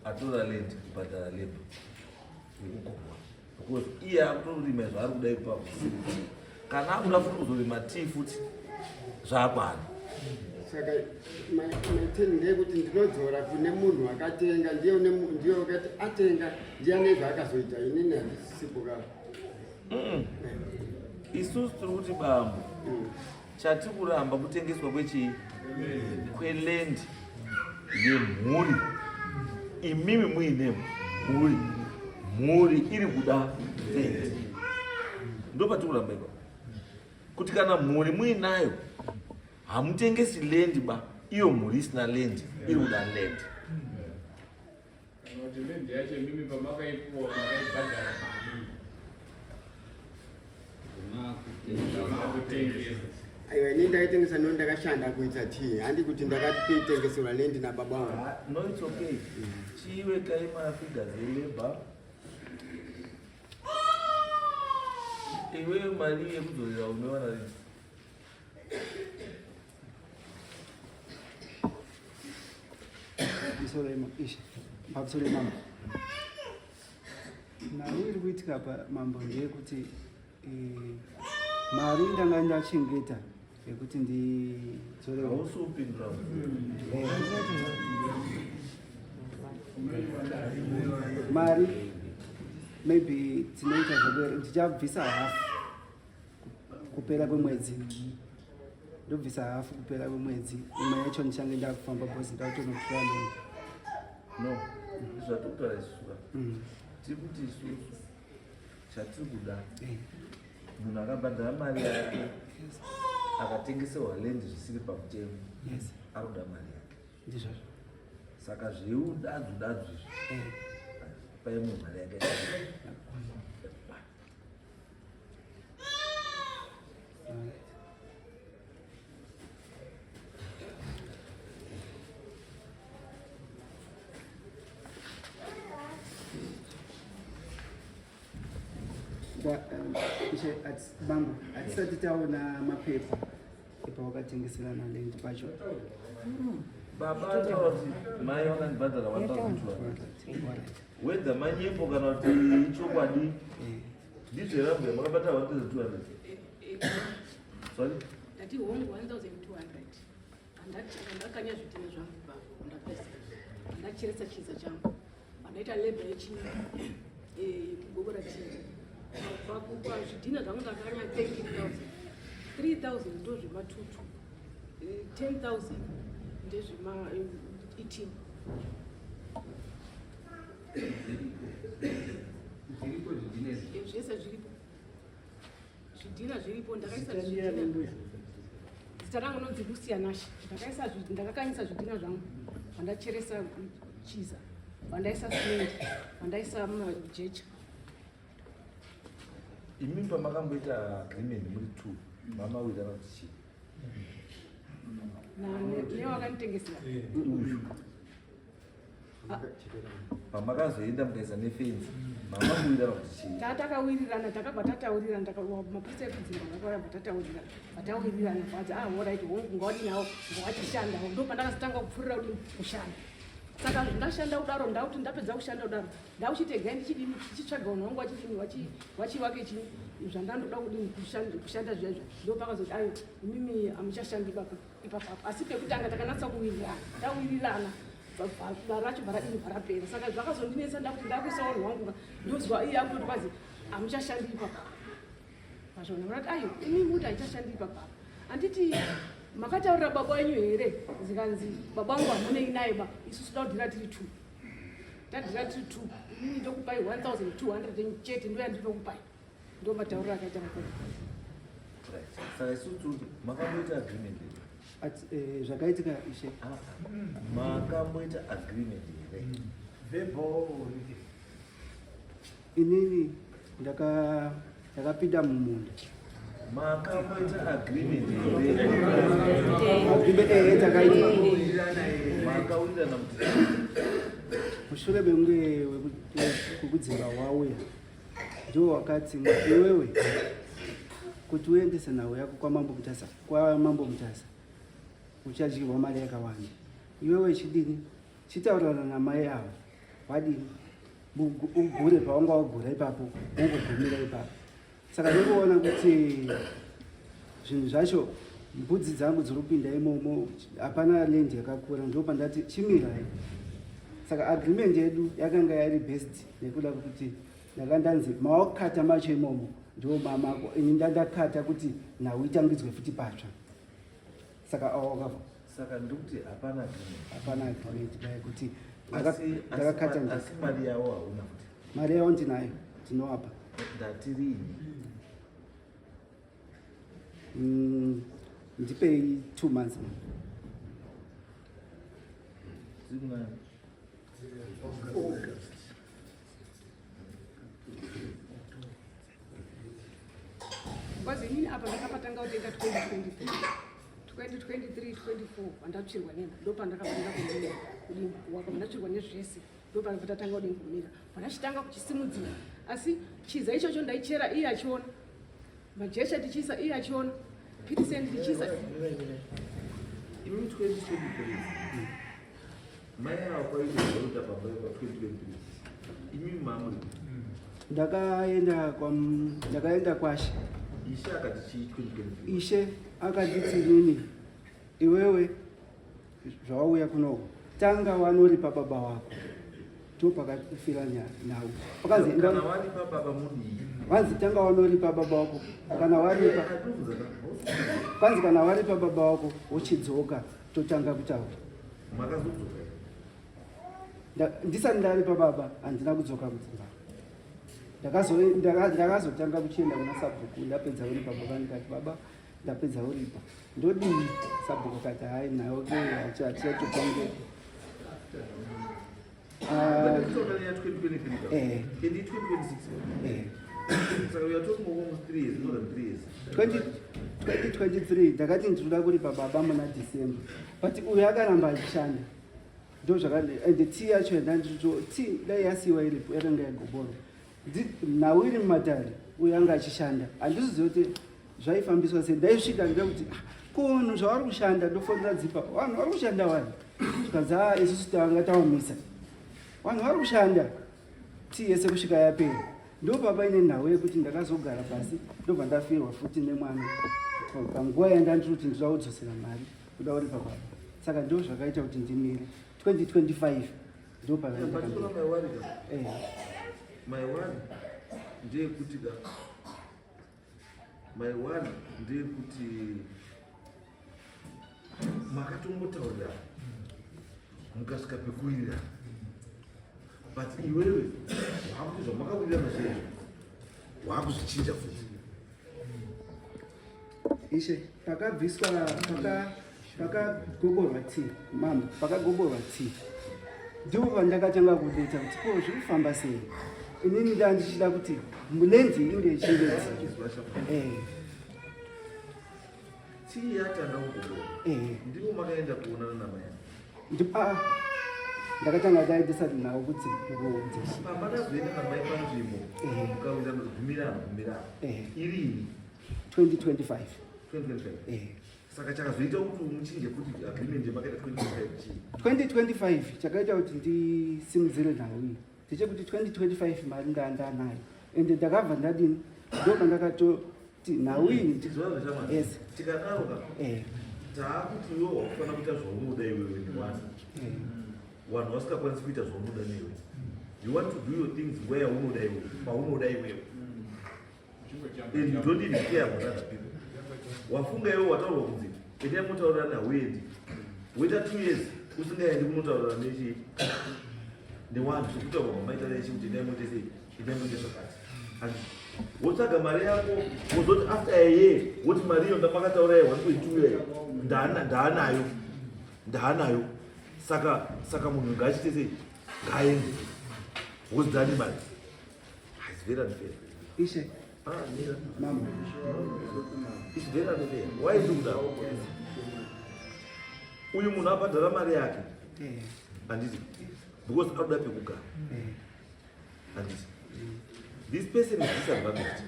atora land kubhadhara labor yekugobora. Because iye akutorima zvaari kuda ipapo. Kana akuda futi kuzorima tii futi zvaakwana. Saka my ndeyekuti ndinodzora kune munhu akatenga, ndiye ndiye wakati atenga, ndiye ane zvaakazoita, inini handisipo ka. Isusu tiri kuti bambo chatiri kuramba kutengeswa kwechii? Kweland yemhuri. Imimi muine mhuri, mhuri iri kuda land. Ndopatiri kuramba ipapo. Kuti kana mhuri muinayo hamutengesi land ba, iyo mhuri isina land iri kuda land. Kana kuti land yacho imimi pamakaipuwa makaibhadhara mari. Makutengesa. Aiwa, ini ndakaitengesa no ndakashanda kuita tii, handi kuti ndakatoitengeserwa land nababa vangu. No, it's okay. Chiwe kai mafigures elabor. Iwe mari yekudzorera unowana rini? Pamusoro yemambo. Nhau iri kuitika pa mambo ndeyekuti mari ndanga ndachengeta yekuti ndidzorere. Hausi kupindura. Mari maybe tinoita zvekuti ndichabvisa hafu kupera kwemwedzi, ndobvisa hafu kupera kwemwedzi, imwe yacho ndichange ndakufamba bhozi ndakutonotora loan. No, zvatokutaura isusu ka. Tiri kuti isusu chatiri kuda munhu akabhadhara mari yake akatengeserwa land zvisiri pamutemo ari kuda mari yake. Ndizvozvo. Saka zveudadzu dadzu izvi pai munhu mari yake. Ishe, bambo, hatisati taona mapepa epawakatengeserana land pacho. Baba ataura kuti mai vakandibhadhara 1200. Wedza manyepo kana kuti ichokwadi? Ndizvo here ambuya makabata 1200? Sorry? Ndati hongu 1200. Andakanya zvidhina zvangu baba, ndapesa. Andacheresa chiza changu. Andaita labor yechii yekugobora tii. Pazvidhina zvangu ndakanya 13,000. 3,000 ndozvematutu. 10,000 ndezvema eating. Zviripo zvidhina izvi? Zvese zviripo. Zvidhina zviripo, ndakaisa Zita zvidhina. ndiyani mbuya? Zita rangu nonzi Lucia Nash. Ndakaisa ndakakanyisa zvidhina zvangu. Pandacheresa chiza. Pandaisa cement, pandaisa majecha. Imi pamakamboita agreement muri two, mamawirirana kuti chii? Na newakanditengesera. Uyu. Pamakazoenda mukaisa nefenzi, mamawirirana kuti chii? Tatakawirirana, takabva tataurirana, mapurisa ekudzimba vakauya bva tataurirana, bva tawirirana bvadzi ah alright, hongu ngawadinawo, ngawachishandawo. Ndo pandakazotanga kupfuurira kudini kushanda. Saka ndashanda kudaro, ndakuti ndapedza kushanda kudaro, ndakuchitegai ndichidini, ndichitsvaga vanhu vangu vachidini, vachivake chini zvandandoda kudini kushanda zviya izvo. Ndo pakazoti ayo imimi hamuchashandi baba ipapapo, asi pekutanga takanatsa kuwirirana, tawirirana racho bva radini, bva rapera. Saka zvakazondinetsa, ndakuti ndakuisa vanhu vangu ka, ndozwa iye akutoti kwazi hamuchashandi ipapa pazvona. Vakati ayo imi muti haichashandi ipapa, handiti makataurira baba wenyu here? Zikanzi baba vangu hamunei naye ba, isusu toda kudhira tiri two, tadhira tiri two, inini ndokupai 1200 chete, ndo yandinokupai. Ndo matauriro akaita mukuru. Right. Saka isusu tiri kuti makamboita agreement here? Zvakaitika ishe. Ah, makamboita agreement here? Verbal. Inini ndakapinda mumunda. Makamboita agreement here? Agreement takaita. Makawirirana kuti Mushure mekunge wekudzimba wauya, ndiwo wakati iwewe kuti uendese nhau yako kwamambo Mutasa, kwamambo Mutasa uchadyirwa mari yakawanda. Iwewe chidini, chitaurirana namai ava, wadini ugure pawanga wagura ipapo, wongogumira ipapo. Saka ndikuona kuti zvinhu zvacho, mbudzi dzangu dziri kupinda imomo, hapana land yakakura, ndo pandati chimirai. Saka agreement yedu yakanga yari best nekuda kwekuti ndanga ndanzi mawakata macho imomo ndo mamako, ini ndandakata kuti nhau itangidzwe futi patsva. Saka awakava Saka ndikuti hapana agreement. Hapana agreement kaya kuti ndakakata. Asi mari yavo hauna futi? Mari yavo ndinayo, ndinowapa. Ndatirini? Ndipei 2 months. Tiri kuna August. Because inini apa ndakapatanga kutenga 2023, 2023, 24, pandatsvirwa nemba, ndo pandakapatanga kumira kudini kuwaka, pandatsvirwa nezvese, ndo pandatatanga kudini kumira, pandachitanga kuchisimudzira. Asi chiza ichocho ndaichera iye achiona, majecha tichiisa iye achiona, pit sand tichiisa. Imi 2023 mai ava kwaita pamba pa 2023, imi mamuri? Ndakaenda kwa ndakaenda kwashe. Ishe akati chii 2023? Ishe akanditi nini, iwewe zvawauya kunoko, tanga wanoripa baba wako. Ndo pakafira nhau, pakanzi Kana waripa baba mudii? Vanzi tanga wanoripa baba wako, kana waripa, kwanzi kana waripa baba wako wochidzoka totanga kutaura. Makazodzoka? Ndisati ndaripa baba handina kudzoka kudzimba. Ndakazotanga kuchienda kuna sabhuku ndapedza kuripa baba. Ndikati, "Baba, ndapedza kuripa, ndodii?" Sabhuku akati, "Hai, nayo ke hatichatotange." Ndakatoona ya 2023. Eh. And 2026. Eh. Saka we are talking of almost 3 years, more than 3 years. 20 2023 ndakati ndinoda kuripa baba muna December, but uyu akaramba achishanda. Ndo zvakati, ende tii yacho yandandito tii dai yasiyiwa iripo yakanga yagoborwa. Nhau iri mumatare, uyu anga achishanda. Handizizivi kuti zvaifambiswa sei. Ndaisvika ndida kuti, "Ah, ko vanhu zvavari kushanda?" Ndofonera dzipa, "Vanhu vari kushanda wani?" Zvikanzi, "A, isusu tanga taomisa, vanhu vari kushanda tii yese kusvika yapera." Ndo papaine nhau yekuti ndakazogara pasi, ndobva ndafirwa futi nemwana panguva yandandiri kuti ndinoda kudzosera mari, kuda kuripa baba. Saka ndo zvakaita kuti ndimire 2025, ndo But kuna my worry ka. Eh. My worry ndeyekuti ka, my worry ndeyekuti makatombotaurira mukasvika pekuwirirana, but iwewe waakuti zvamakawirirana zvezvo waakuzvichinja futi. Ishe, pakabviswa pakagoborwa tii mama, pakagoborwa tii ndipo pandakatanga kudetsa kuti ko zviri kufamba sei. Inini ndaa ndichida kuti lenzi inge ichinge eh. Tii yatanga kugoborwa eh. Ndipo makaenda kuonana namai? Ah, ndakatanga ndaendesa nhau kuti kuudze. Pamakazoenda namai panzvimbo Eh. mukaenda gumirano gumirano Eh. irini? 2025. 2025. Eh. Saka chakazoita kuti muchinje kuti agreement yamakaita 2025 chii? 2025 chakaita kuti ndisimudzire nhau iyi ndechekuti 2025 mari ndandanayo ende ndakabva ndadini ndo pandakatoti nhau iyi Tizwa zvamwa. Yes. Tikadaro ka. Eh. Taakuti iwe wakufanira kuita zvaunoda iwewe nevanhu. Eh. Vanhu vasingakwanisi kuita zvaunoda newe. You want to do your things where unoda iwewe, paunoda iwewe. And you don't even care about other people. Wafunga iwe wataurwa kunzi endai motaurirana hauendi. Woita 2 years usingaendi kunotaurira nechi nevanhu sekutaurwa kwamaita nechi kuti endai moite sei, endai moite zvakati. And wotsvaga mari yako wozoti after a year woti mari iyo ndamakataura ye 1.2 year ndaanayo ndaanayo saka munhu ngaachiite sei, ngaaende because ndani mari. It's very unfair. Ishe. Ah, Mira. Mama. It's very unfair. Why do that? Uyu munhu abhadhara mari yake. Eh. Handiti? Because anoda pekugara. Eh. Handiti? This person is disadvantaged.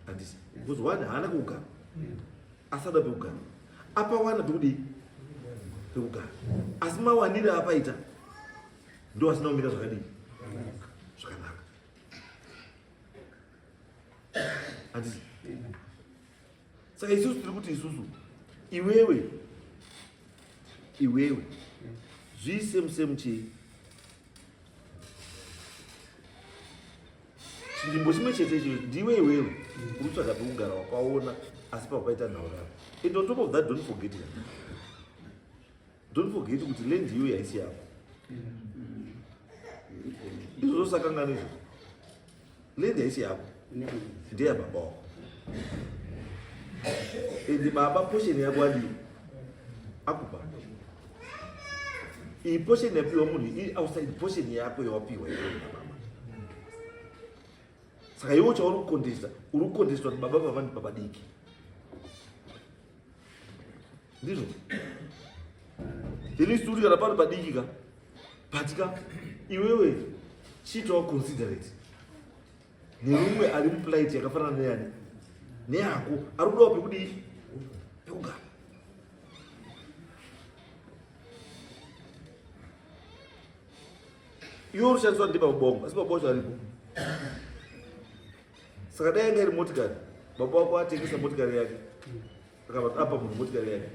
Handiti? Because one haana kugara. Asada pekugara. Apawana pekudii? Pekugara. Asi mawanire apaita ndo asina kumira zvakadii? Zvakanaka. Handiti? Saka isusu tiri kuti isusu iwewe iwewe zviise musemu chii chinzvimbo chimwe chete icho ndiwe iwewe uri kutsvaga pekugara wakaona asi papaita nhaurano. And on top of that, don't forget it. Don't forget kuti land iyoyo haisi yako. Izvozvo sakangana izvozvo. Land haisi yako, ndeya baba wako. And baba portion yako adii akupa. Iyi portion yapiwa munhu iri outside portion yako yawapiwa iwewe nababa. Saka iwe chauri kukontesta, uri kukontestwa kuti baba baba ndi baba diki. Ndizvo. Then isu tiri kana pari padiki ka. But ka iwewe chiitawo considerate nerumwe ari muplight yakafanana neyani neyako ari kudawo pekudii pekugara. Iwe uri kushandiswa ndi baba wangu, asi baba wacho aripo. Saka dai yanga iri motikari, baba wako atengesa motikari yake akabva apa munhu motikari yake,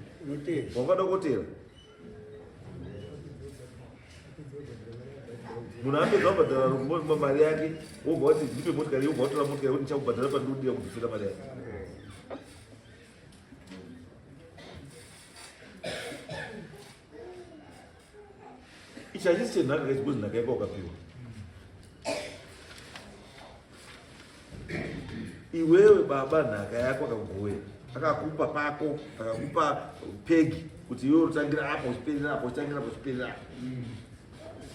wangada kotera munhu apedza kubhadhara mari yake wobva wati ndipe motikari, wobva watora motikari woti ndichakubhadhara pandinodira kudzosera mari yake. Ichi hachisi chenhaka kachi because nhaka yako wakapiwa. Iwewe baba nhaka yako akakugovera, akakupa pako, akakupa pegi kuti iwewe unotangira apa uchiperera apa uchitangira apa uchiperera apa.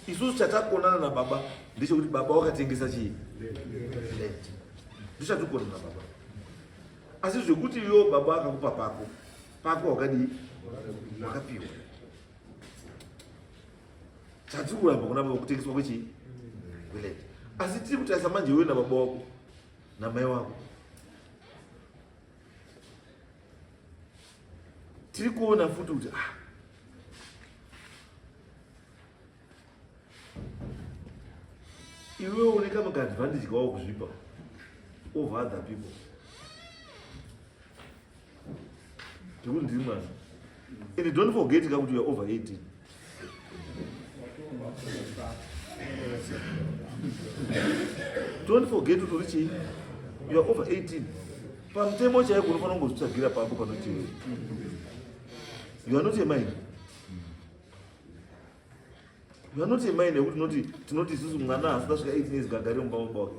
Isusu chatakonana nababa ndechekuti baba wakatengesa chii? Land. Ndichatikonana nababa. Asi zvekuti iwewe baba akakupa pako, pako wakadii? Wakapiwa. Chatiri kuramba kuna baba kutengeswa kwechii? Kweland. Asi tiri kutarisa manje iwe nababa wako namai wako. Tiri kuona futi kuti iwewe une kamwe kaadvantage kawa kuzvipa over other people. Ndikuti ndiri mwana. And don't forget ka kuti you are over 18. Don't forget kuti uri chii? You are over 18. Pamutemo chaiko unofanira kungozvitsvagira pako panoti iwewe. You are not a minor. You are not a minor yekuti tinoti isusu mwana asina svika 18 years gagare mumba mumba wake.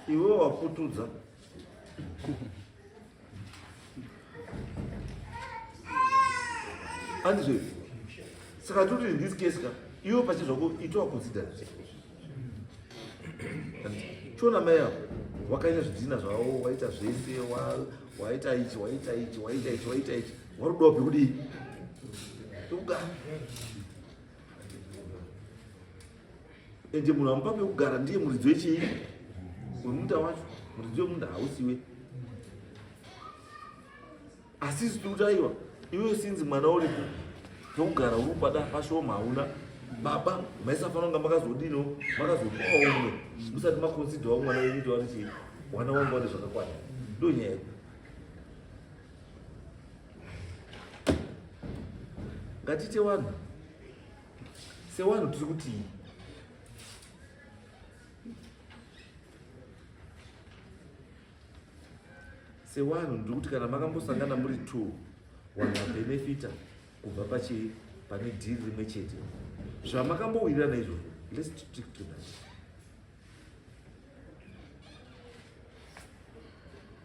Iwewe waputudza. Andizvo saka toti in this case ka iwe pache zvako itowa considerate. Chiona mai avo wakaita zvidhina zvavo waita zvese waita ichi waita ichi waita ichi waita ichi warudawo pekudii pekugara ende munhu amupa pekugara ndiye muridzi wechii wemunda wacho muridzi wemunda hausiwe asi isu tiri kuti aiwa iwe sinzi mwana uripo pekugara uri kupada pashoma hauna baba maisafanira kunga makazodino makazopawo umwe musati makonsidhawo mwana wenyu kuti wari chii wana wangu wane zvakakwana ndo nyaya yedu ngatiite wanhu sewanhu tiri kutii sewanhu ndiri kuti kana makambosangana muri two wanhu vabenefita kubva pachii pane dhiri rimwe chete zvamakambowirirana izvozvo let's stick to that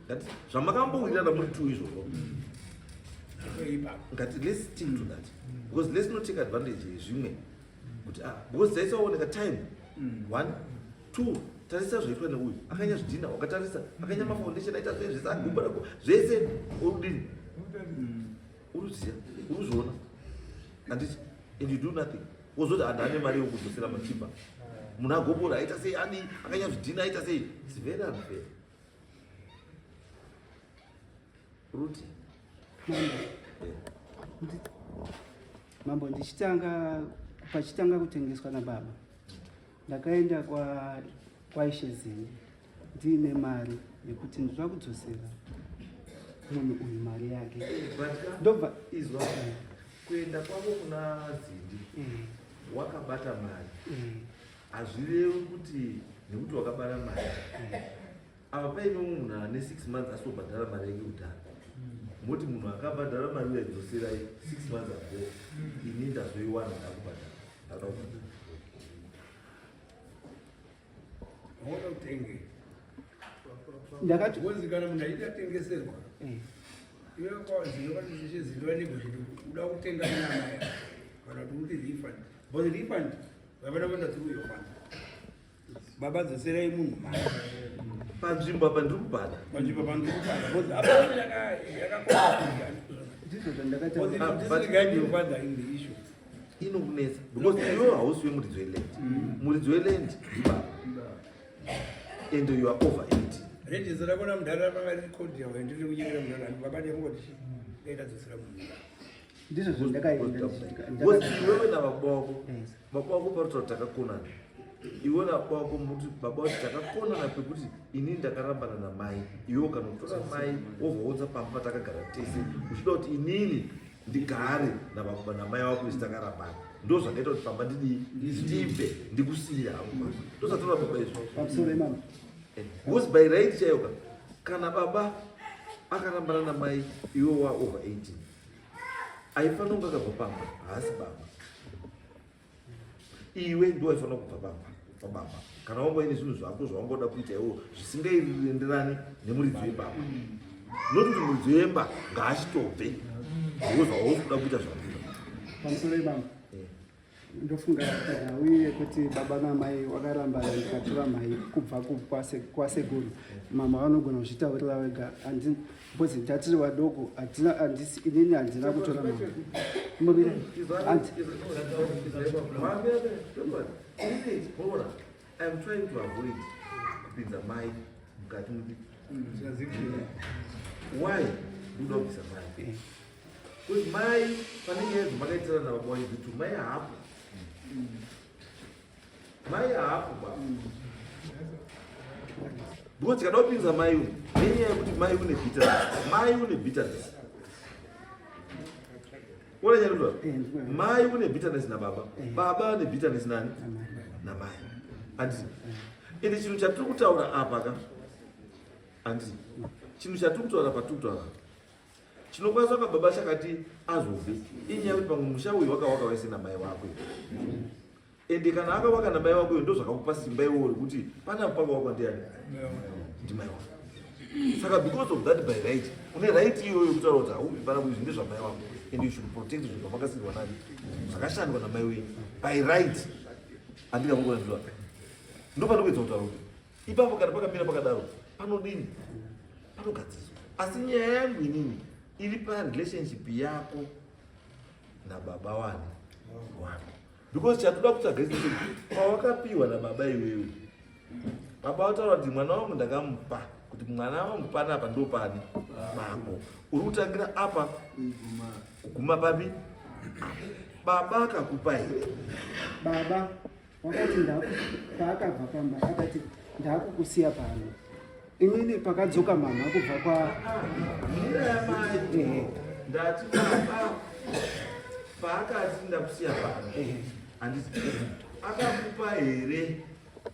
ngati zvamakambowirirana muri two izvozvo ngati let's stick to that because let's not take advantage yezvimwe kuti ah because dzaisaoneka time one two tarisa zvaitwa neuyu akanya zvidhina wakatarisa akanya mafoundation aita zvese zvese agumba rako zvese urudini uruziya uruzviona handiti and you do nothing wozoti hanhu ane mari yekudzosera machipa munhu agobora aita sei ani akanya zvidhina aita sei its very unfair ruti Mambo, ndichitanga pachitanga kutengeswa nababa ndakaenda kwa kwaishe Zini ndiine mari yekuti ndinoda kudzosera munhu uyu mari yake ndobva izwa kuenda kwavo kuna Zindi wakabata mari hazvirevi kuti nekuti wakabata mari Apa paine umwe munhu ane 6 months asobhadhara mari yake kudhara. Moti munhu akabhadhara mari uya dzoserai 6 months ago. Ini ndazoiwana ndakubhadhara. Ndada kubhadhara. Hauna utenge. Ndakati Ngozi kana munhu achida tengeserwa. Iwe kwaziva kana zvichiziva negosheti uda kutenga nyama ya. Kana kuti uti refund. But refund vavana kuenda through your fund. Baba dzoserai munhu mari. Panzvimbo apa ndiri kubhadha. Panzvimbo apa ndiri kubhadha. Because apa yakakosha. Ndizvo zvandakataura. But guide your father in the issue. Inokunetsa because iwe hausi wemuridzi weland. Muridzi weland ndibaba. And you are over 18. Register rako namudhara ranga riri cordial ndiri kunyengera mudhara baba ndiyamungoti chii dai tadzosera munhu. Ndizvo zvandakaenda. Because iwewe nababa wako Baba wako parutaura takakonana iwe nababa wako muti baba wati takakonana pekuti ini ndakarambana namai iwe ukanotora mai wobva wounza pamba patakagara tese uchida kuti inini ndigare nababa namai wako isu takarambana ndo zvakaita kuti pamba ndidii ndibve ndikusiye hangu ndozvatora baba izvo pamusoro imama because by right chaiyoka kana baba akarambana namai iwe wa over 18 aifanira kunge akabva pamba haasi baba iwe ndiwo aifanira kubva pamba pababa kana wanga uine zvinhu zvako zvawanga uda kuita iwo zvisingaenderani nemuridzi webaba not kuti muridzi wemba ngaachitobve ndiwo zvawauri kuda kuita zvakuda pamusoro ibaba Ndofunga nhau yekuti baba namai wakarambana ndikatora mai kubva kwasekuru mama vanogona kuzvitaurira vega because tatiri vadoko inini handina kutora mama mbomira I'm trying to avoid kupinza mai mukati mupi. Why? Ndoda kubvisa mai. Kuti mai pane nyaya dzamakaitirana nababa wenyu kuti mai haapo. Mai haapo baba. Because tikada kupinza mai uyu nenyaya yekuti mai une bitterness. Mai une bitterness. Ona nyaya kuti mai une bitterness nababa. Baba ane bitterness nani? Namai. Handiti. Ende chinhu chatiri kutaura apa ka. Handiti. Chinhu chatiri kutaura patiri kutaura apa. Chinokwanisa ka baba chakati azobve inyaya yekuti pamwe musha uyu wakawaka wese namai wako ende kana akawaka namai wako iyo ndozvakakupa simba iwowo rekuti pana pakawakwa ndiani ndimai wako saka because of that by right une right iyoyo yekutaura kuti haubi pana izvi ndezvamai wako And you should protect zvinhu zvamakasirwa nani, zvakashandwa namai wenyu by right. Handingamukonandiwa ndopandikuedza kutaura kuti ipapo kana pakamira pakadaro panodini, panogadziriswa. Asi nyaya yangu inini iri parelationship yako nababa wani wako, because chatoda kutsvaga isi pawakapiwa nababa iwewe, baba vataura kuti mwana wangu ndakamupa kuti mwana wangu panapa ndo pani pako, uri kutangira apa kuguma papi? Baba akakupa here? Baba wakati paakabva pamba akati ndakukusiya pano. Inini pakadzoka mama kubva kwa Mira yamai. Ndati baba paakati ndakusiya pano, handiti akakupa here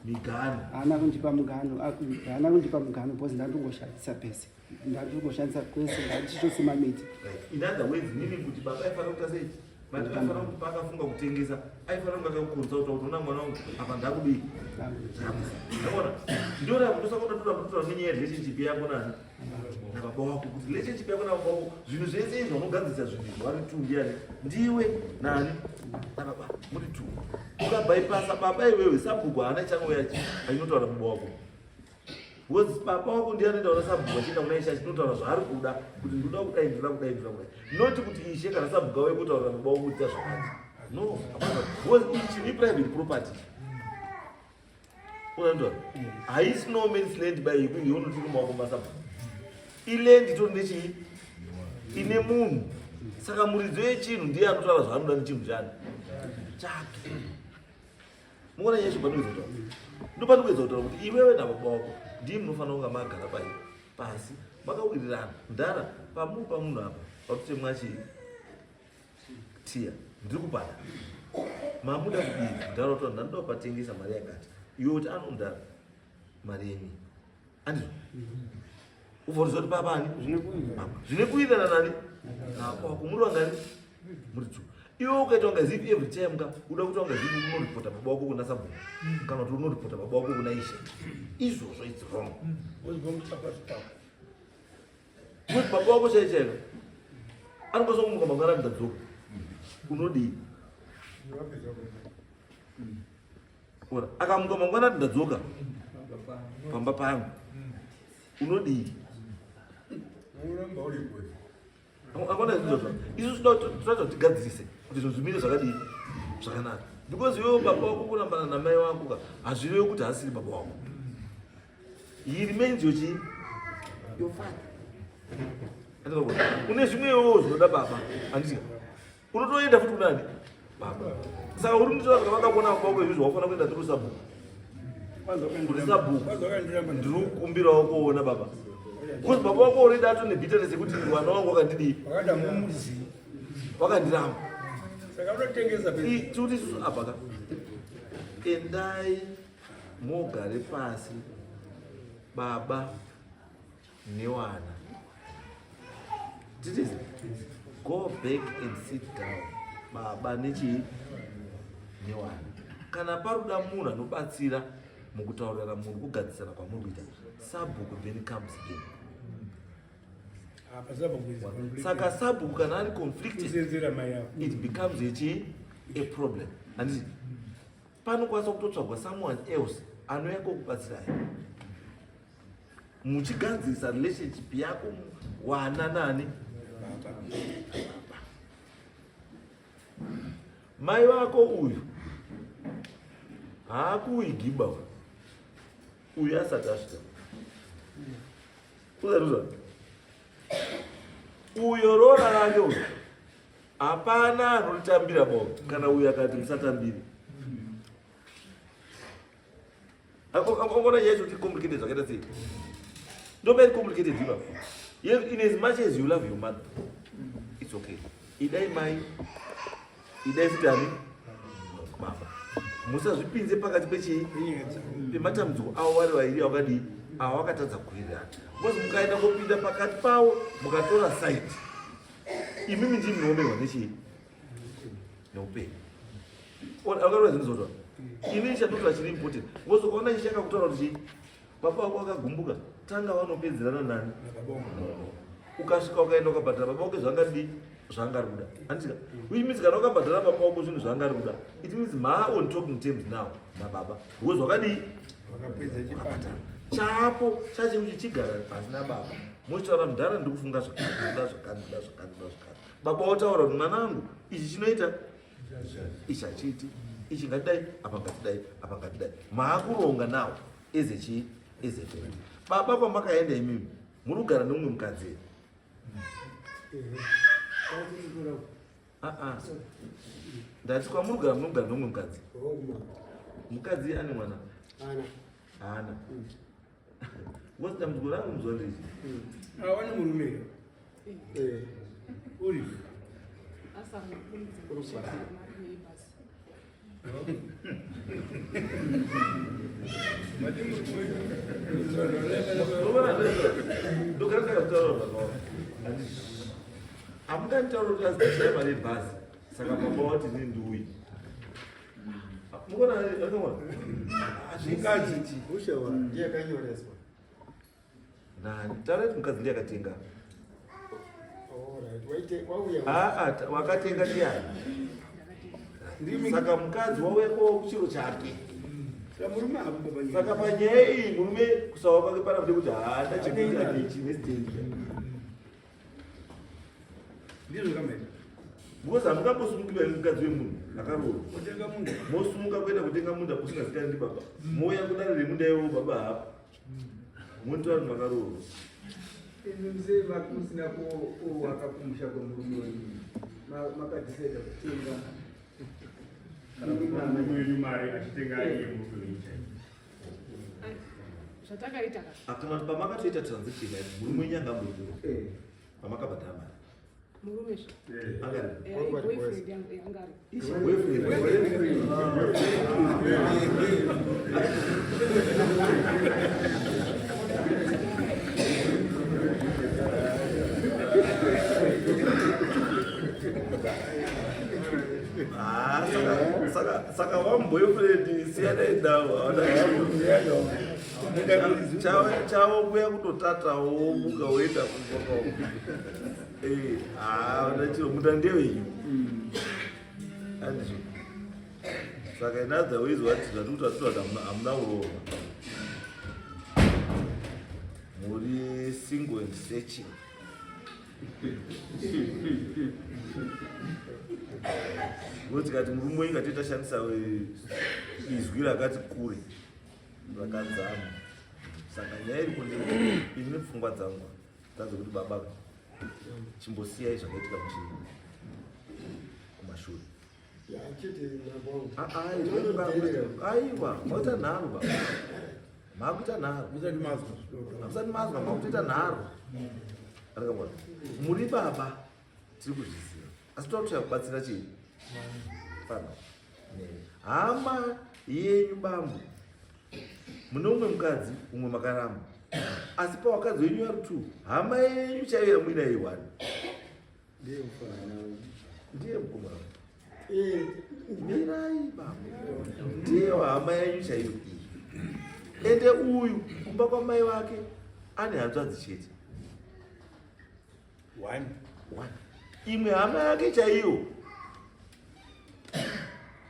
migano? Haana kundipa mugano, haana kundipa mugano because ndandingoshandisa pese, ndandingoshandisa kwese, ndandichitosima miti. Right. In other words, meaning kuti baba aifanira kuita sei? But aifanira kuti paakafunga kutengesa aifanira kunge akakukonsulta kuti ona mwana wangu apa ndakudii. Ndaona ndora ndosaka unotoda kutora nenyaya yerelationship yako nani nababa wako, kuti relationship yako nababa wako, zvinhu zvese izvi vanogadzirisa zvinhu izvi vari two. Ndiani? Ndiwe nani? Nababa, muri two. Ukabypassa baba iwewe, sabhuku haana chanouya achinotaura baba wako, because baba wako ndiye anoenda kuna sabhuku, achienda kuna ishe achinotaura zvaari kuda, kuti ndinoda kudai, ndinoda kudai, ndinoda kudai, not kuti ishe kana sabhuku auye kutaurira baba wako kuita zvakati. No, hapana, because ichi iprivate property. Unanzwa, haisi no man's land by yeunoti kumaoko masabhuku. Iland itori nechii, ine munhu. Saka muridzo yechinhu ndiye anotaura zvaanoda nechinhu chani chake. Muona nyaya yacho pandikuedza kutaura, ndopandikuedza kutaura kuti iwewe nababa wako ndii munofanira kunga magara pai pasi makawirirana. Ndara pamupa munhu apa pakutemwa chii tiya, ndiri kubhadhara, mamuda kudii? Ndara kutaura ndandoda kupatengesa mari yakati. Iwe kuti anondara mari yenyu, andizvo? Ubva kuti papani zvine kuwirirana nani nakwako, muri vangani? Muri two. Iwe ukaita kunga zipi every time ka uda kuita kunga zipi unoripota baba wako kuna sabhuku kana kuti unoripota baba wako kuna ishe, izvozvo it's wrong. Kuti baba wako chai chaiko anokwanisa kumuka mangwana ndadzoka, unodii? Ora akamuka mangwana ndadzoka pamba pangu, unodii? Akona izvozvo, isu toda kuti tigadzirise kuti zvinhu zvimire zvakadii, zvakanaka, because iwewe baba wako kurambana namai wako ka hazvirevi kuti haasiri baba wako. He remains your chii, your father. Une zvimwewo zvinoda baba, handiti? Unotoenda futi kunani? Baba. Saka uri mutora zvakavakakuona baba wako izvizvo, wafanira kuenda through sabhuku, kuti sabhuku ndiri kukumbirawo kuona baba, because baba wako already atone bitterness yekuti mwana wangu wakandidii, wakandiramba. Tikuti isusu apa ka endai mogare pasi baba newana. Titizi go back and sit down baba nechii newana. Kana paruda munhu anobatsira mukutaurirana, muri kugadzisana kwamuri kuita, sabhuku then comes in. Saka sabhuku kana ari conflicted, it becomes a, a problem, handiti? Panokwanisa kutotsvagwa someone else anouya kokubatsirai muchigadzirisa relationship yako wana nani? Baba. Mai vako uyu haakuigiba uyu, uyu asati asvika uzaruza uyo rora rake uyu hapana anoritambira bo kana uyu akati musatambire. Angona yacho kuti complicated zvakaita sei, ndo very complicated ipapo. In as much as you love your mother, it's okay, idai mai, idai futi ani baba, musazvipinze pakati pechii, pematambudziko avo vari vairi vakadii, avo vakatadza kuwirirana, because mukaenda kopinda pakati pavo mukatora side, imimi ndii munoomerwa nechii, neupenyu. Akaroa zvinhu zvotora ini chatotora chiri important, because ukaona ichi chakakutaura kuti chii, baba vako vakagumbuka, tanga vanopedzerana nani. Ukasvika ukaenda ukabhadhara baba wako zvaangadii zvaangari kuda. Handika? Which means kana ukabhadhara baba wako zvinhu zvaangari kuda, it means ma on talking terms now nababa. Because wakadii? Wakapedza chipata. Chapo chachekuti chigara pasi nababa. Mochitaura mudhara ndikufunga zvakati, ndoda zvakati, ndoda zvakati, ndoda zvakati. Baba wotaura kuti mwanangu ichi chinoita ichi hachiiti ichi ngatidai apa ngatidai apa ngatidai maakuronga now as a chii as a family. Baba kwamakaenda imimi muri kugara nemumwe mukadzi here? Ah, ah. Ndati kwamuri kugara munogara nemumwe mukadzi. Mukadzi ane mwana? Haana. What's dambudziko rangu muzuva ndirichi? Awane murume. Uri. Hamunganditaura kuti azitishaya mari yebhazi saka baba wati ini ndiuye. Mukuona akaona? Mukadzi. Ushewa ndiye akanyoreswa. Nani? Taura kuti mukadzi ndiye akatenga. Alright, waite wauya. Ah, ah, wakatenga ndiani? Saka mukadzi wauya ko chiro chake. Murume hapo baba. Saka panyaya iyi murume kusawa kwake pana kuti kuti haana chekuita nechi nesitendi. Ndizvo kamene. Because hamungambosumukirwa nemukadzi wemunhu akaroorwa. Kutenga munda. Mosumuka kuenda kutenga munda kusingazikani ndi baba. Mouya kudare remunda iwowo baba hapo. Motora vanhu vakaroorwa. Imi mzee musina kuwaka kumusha kwemurume wenyu makadhisaida kutenga Murume wenyu mari achitenga iye murume wenyu chaiye. Zvatakaita ka. Akana pamakatoita transaction yacho murume wenyu anga amboripo. Eh. Pamakabhadhara mari. Murume zve. Angari. Boyfriend yangu angari. Ichi boyfriend. Ah, saka wamuboyfriend siyanai navo hauna chavo chavo kuya kutotatawo womuka woenda kumba kwavo. Eh, hauna chiro munda ndewenyu. Handizvo. Saka in other ways what zvatiri kutaura kuti hamuna kuroorwa. Muri single and searching. Ngo tikati murume wenyu ngati tashandisa izwi rakati kure rakadzama. Saka nyaya iri kundei ini pfungwa dzangu dzadzekuti baba chimbosiyai zvakaitika kuchii kumashure. Aiwa, makuita nharo baba. Makuita nharo. Musati mazwa. Musati mazwa makutoita nharo. Arakamona. Muri baba tiri kuzviziva. Asi toda kubatsira chii? Pano. Hama yenyu bambo. Mune umwe mukadzi, umwe makaramba. Asi pawakadzi wenyu vari two, hama yenyu chaiyo yamuinayo iwani. Ndiye mfana. Ndiye mukomana. Eh, Mirai baba. Ndiyo hama yenyu chaiyo iyi. Ende uyu kumba kwamai vake ane hanzvadzi chete. One. One. Imwe hama yake chaiyo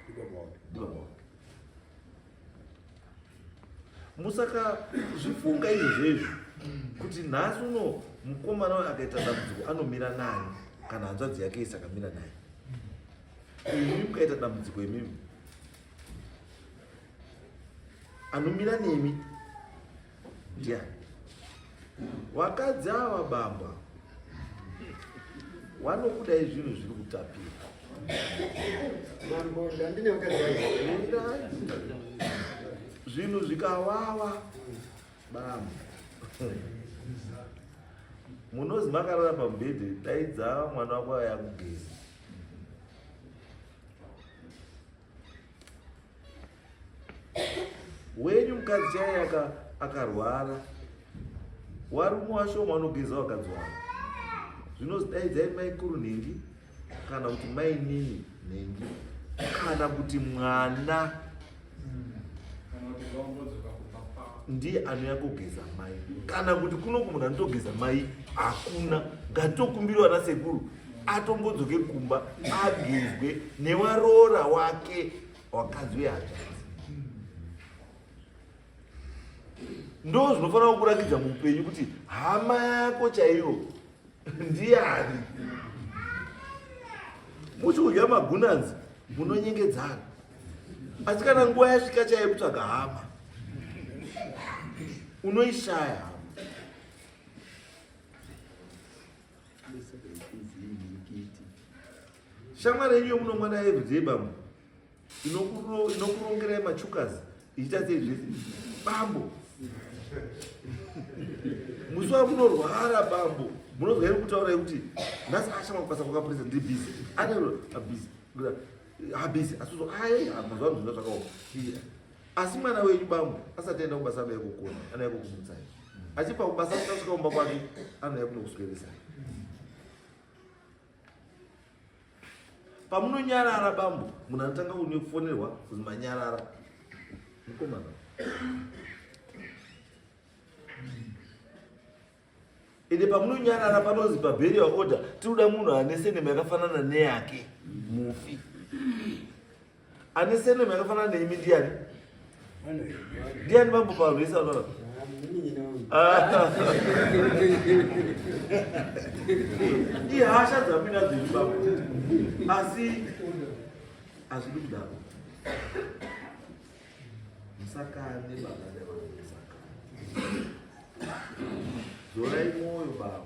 Ndibaba wake. ndibaba wake. Musaka zvifunga izvozvo kuti nhasi uno mukomana uyu akaita dambudziko anomira nani kana hanzvadzi yake isakamira naye. Imi mukaita dambudziko imimi anomira nemi ndiani? Wakadzi ava bamba wanokudai zvinhu zviri kutapira. Mambo ndandine mukadzi wangu. Zvinhu zvikawawa bamba. Munozi makarara pamubhedhe daidza mwana wako aya kugeza. Wenyu mukadzi chaiye akarwara. Warume washoma wanogeza wakadzi wavo. Zvinozi daidzai maikuru nhingi kana kuti mainini nhingi kana kuti mwana. Kana kuti vambodzoka kubva kwavo. Ndiye anouya kogeza mai, kana kuti kunoku munhu anotogeza mai hakuna. Ngatitokumbiriwa nasekuru atombodzoke kumba agezwe newaroora wake wakadzi wehanzvadzi. Ndo zvinofanira kukurakidza muupenyu kuti hama yako chaiyo ndiyani. Muchikudya magunanzi munonyengedzana, asi kana nguva yasvika chaiyo kutsvaga hama unoishaya hama. Shamwari yenyu yomuno mwana everyday bambo inokurongerai machukazi ichiita sei zvese bambo. Musi wamunorwara bambo munozwa iri kutaurai kuti nhasi ashamwa kubasa kwakapurisa ndiri busy, ane abusy habusy, asi uzo ai mazuva ano zvinhu zvakaoma. Asi mwana wenyu bambo asati aenda kubasa anouya kukona, anouya kukumutsai, achibva kubasa asati asvika kumba kwake anouya kunokusweresai. Pamunonyarara bambo, munhu anotanga kufonerwa kuzi manyarara mukomana. Ende pamunonyarara panozi paburial order tinoda munhu ane senema yakafanana neyake mufi. Ane senema yakafanana neimi ndiani? Ndiani bambo pavanhu vese vanoona? Ihasha dzamuinadzo imi bambo, asi hazvidi kudaro. Musakane baba nevanhu, musakane. Dzorai mwoyo baba.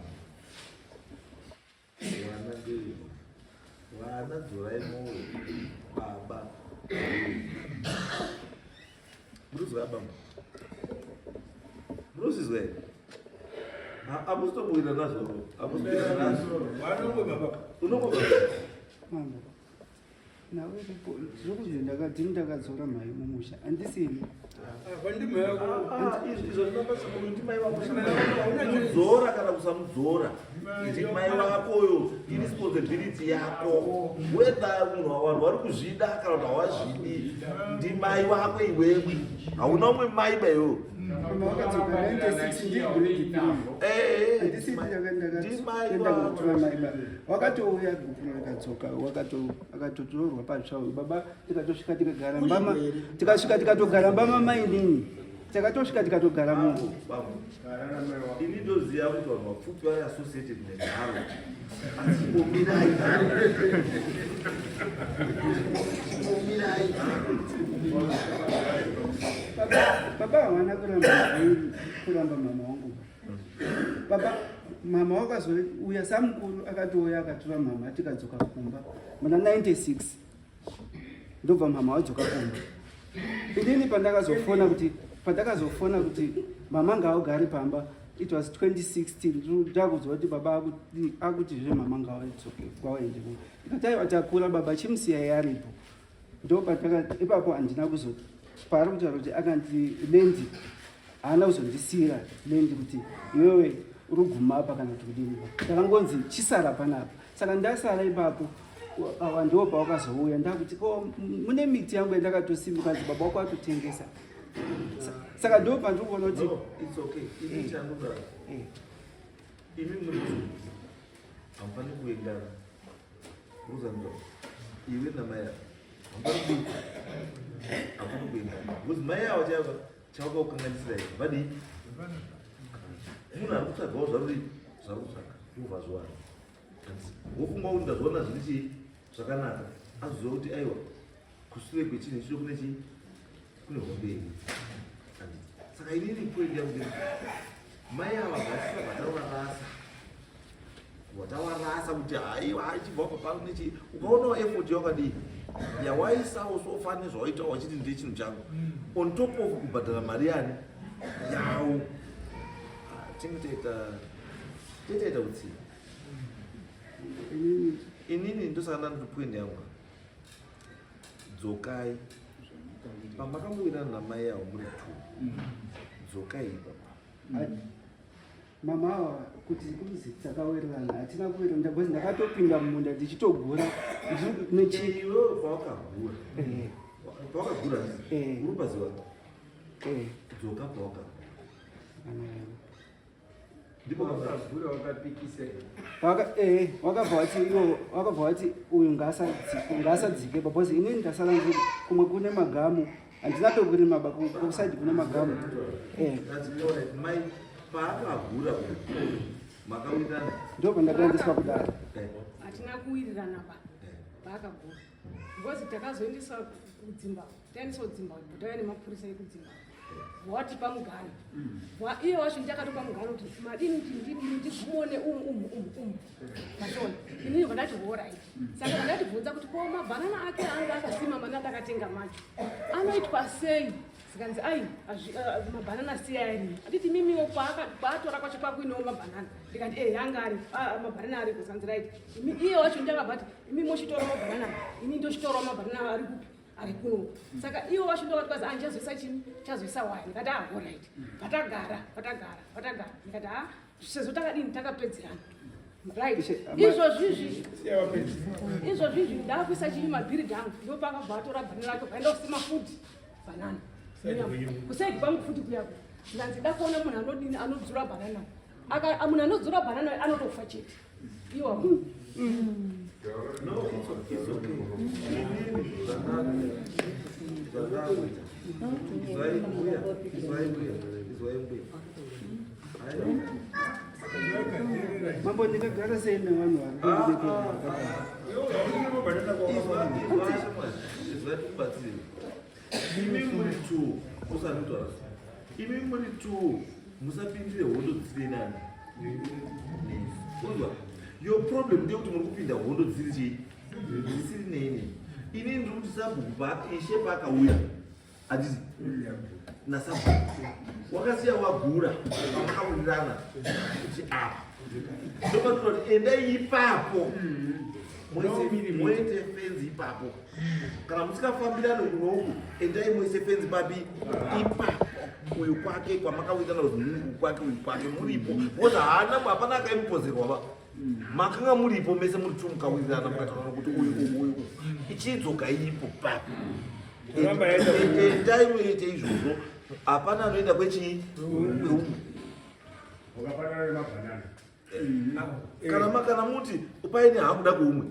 Vana ndevenyu. Vana dzorai mwoyo baba. Murikuzwa baba? Murikuzvizwa here? Hamusitobuira nazvo. Hamusitobuira nazvo. Unongwe baba. Mambo. Nawe zvokuzi ndakadini ndakadzora mhai mumusha handisini. Mudzora kana kusamudzora ndimai vakoyo, iresponsibility yako, whether munhu vanhu vari kuzvida kana kuti hawazvidi, ndimai wako iwewe, hauna umwe mai baiwewe. Mama wakadzoka 96 ndiri grade 3. Handisini ndakaenda kunotora mai baba. Wakatouya gupuro rikadzoka, akatotorwa patsva uyu baba. Tikatosvika tikagara mbama, tikasvika tikatogara mbama mainini, takatosvika tikatogara mungu. Ini ndoziva kuti vanhu vapfupi vari associated nenharo, asi pomirai, pomirai. Baba havana kuramba mama wangu baba. Mama wakazouya samukuru, akatouya akatora mama, tikadzoka kumba muna 96. Ndobva mama wadzoka kumba. Inini pandakazofona kuti mama ngaugare pamba, it was 2016. Ndakuziva kuti baba akutizve mama ngawadzoke kwawaende. Ndikati aiwa, takura baba, chimusiyai aripo. Ndo pataka ipapo handina kuzo paari kutaura kuti akanzi land, haana kuzondisiyira land kuti iwewe uri kuguma apa kana kuti kudini. Takangonzi chisara panapa. Saka ndasara ipapo. Awa ndo pawakazouya ndakuti ko mune miti yangu yandakatosimuka, nzi baba wako atotengesa. Saka ndo pandiri kuona kuti No, it's okay. Ini chandoda, imi muri hamufaniri kuendana ruzanzwa iwe namai ava, hamufaniri kuendana because mai ava chaiva chavakakukanganisira iwe vadii. Munhu ari kutsvagawo zvaruri zvari kutsvaga ubva zviwana, wofunga kuti ndazviona zviri chii zvakanaka, azoziva kuti aiwa, kusure kwechinhu ichicho kune chii, kune hombe iri. Saka inini point yangu ndeyekuti mai ava ngasisa vatawarasa watawarasa kuti haiwa achibva papa nechi. Ukaonawo effort yakadii yawaisawo sofa nezvawaita wachiti ndiye chinhu changu, on top of kubhadhara mari yani yawo. Ah, tinge taita utsinye. Inini Inini ndosaka ndandiri point yangu, dzokai pamakambowirirana namai avo muri two, dzokai ipapa. Mama ava kuti kuzi takawirirana, hatina kuwirirana because ndakatopinda mumunda ndichitogura nechi Iwewe pawakagura, pawakagura, uri paziva, dzoka pawakagura. Ndipo Wakagura wakapikisa here? Eh, wakabva wati iwo wakabva wati uyu ngaasadzike because inini ndasara ndiri kumwe kune magamu handina pekurima ba kusaidi kune magamu. Eh. Mai paakagura makawirirana? Ndipo pandakaendeswa kudare. Hatina kuwirirana ba paakagura because takazoendeswa kudzimba, taendeswa kudzimba, tauya nemapurisa ekudzimba watipa mugano. Iye wacho ndakatopa mugano kuti madini kuti ndidini ndigumone umu umu umu umu mashona. Inini vandati alright. Saka vandatibvunza kuti ko mabhanana ake anga akasima mana ndakatenga macho anoitwa sei? Zikanzi ai mabhanana siya ari. Anditi mimiwo kwaatora kwacho kwakuinewo mabhanana. Ndikati eh anga ari mabhanana ariko. Zikanzi right. Imi iye wacho ndakabva ati imi mochitora mabhanana, ini ndochitora mabhanana ari kupi? Ari kuno. Saka iwo wacho ndokati kwazi ah ndichazoisa chini? Ndichazoisa waya. Ndikati ah alright. Patagara, patagara, patagara. Ndikati ah sezvo takadini takapedzerana. Right. Izvozvizvi izvozvizvi ndakuisa chii mabhiridhi angu ndopakabva atora bhanana rake vaenda kusima futi bhanana kusaidi kwangu futi kuyako. Ndanzi da kuona munhu anodini anodzura bhanana. Munhu anodzura bhanana anotofa chete. Iwa. No, it's okay. It's okay. Inini zvandakuita. Izwai mbuya, izwai mbuya, izwai mbuya. Aiwa. Mambo, ndingagara sei nevanhu vari Izwai tikubatsire. Imi muri two, usanditaura. Imi muri two, musapindire hondo dzisiri nani. Unzwa? Your problem ndeyekuti muri kupinda hondo dzisiri chii? Dzisiri neni. Inini ndiri kuti sabhuku pa ishe paakauya. Handiti? Nasabhuku. Wakasiya wagura vakawirirana kuti apa. Ndopatoda kuti endai ipapo. Muite fenzi ipapo. Kana musikafambirani kunoku, endai muise fenzi papi? Ipapo. Uyu kwake kwamakawirirana kuti uyu kwake uyu kwake muripo. Because haana hapana akaimupozerwa ba. Makanga muripo mese muri two mukawirirana mukataurana kuti uyu uyu uyu. Ichidzoka ipo papi. Ramba yaenda Endai muite izvozvo. Hapana anoenda kwechii? Kweumwe. Wakafanana nemabhanana. Kana kana muti paine hakuda kuumwe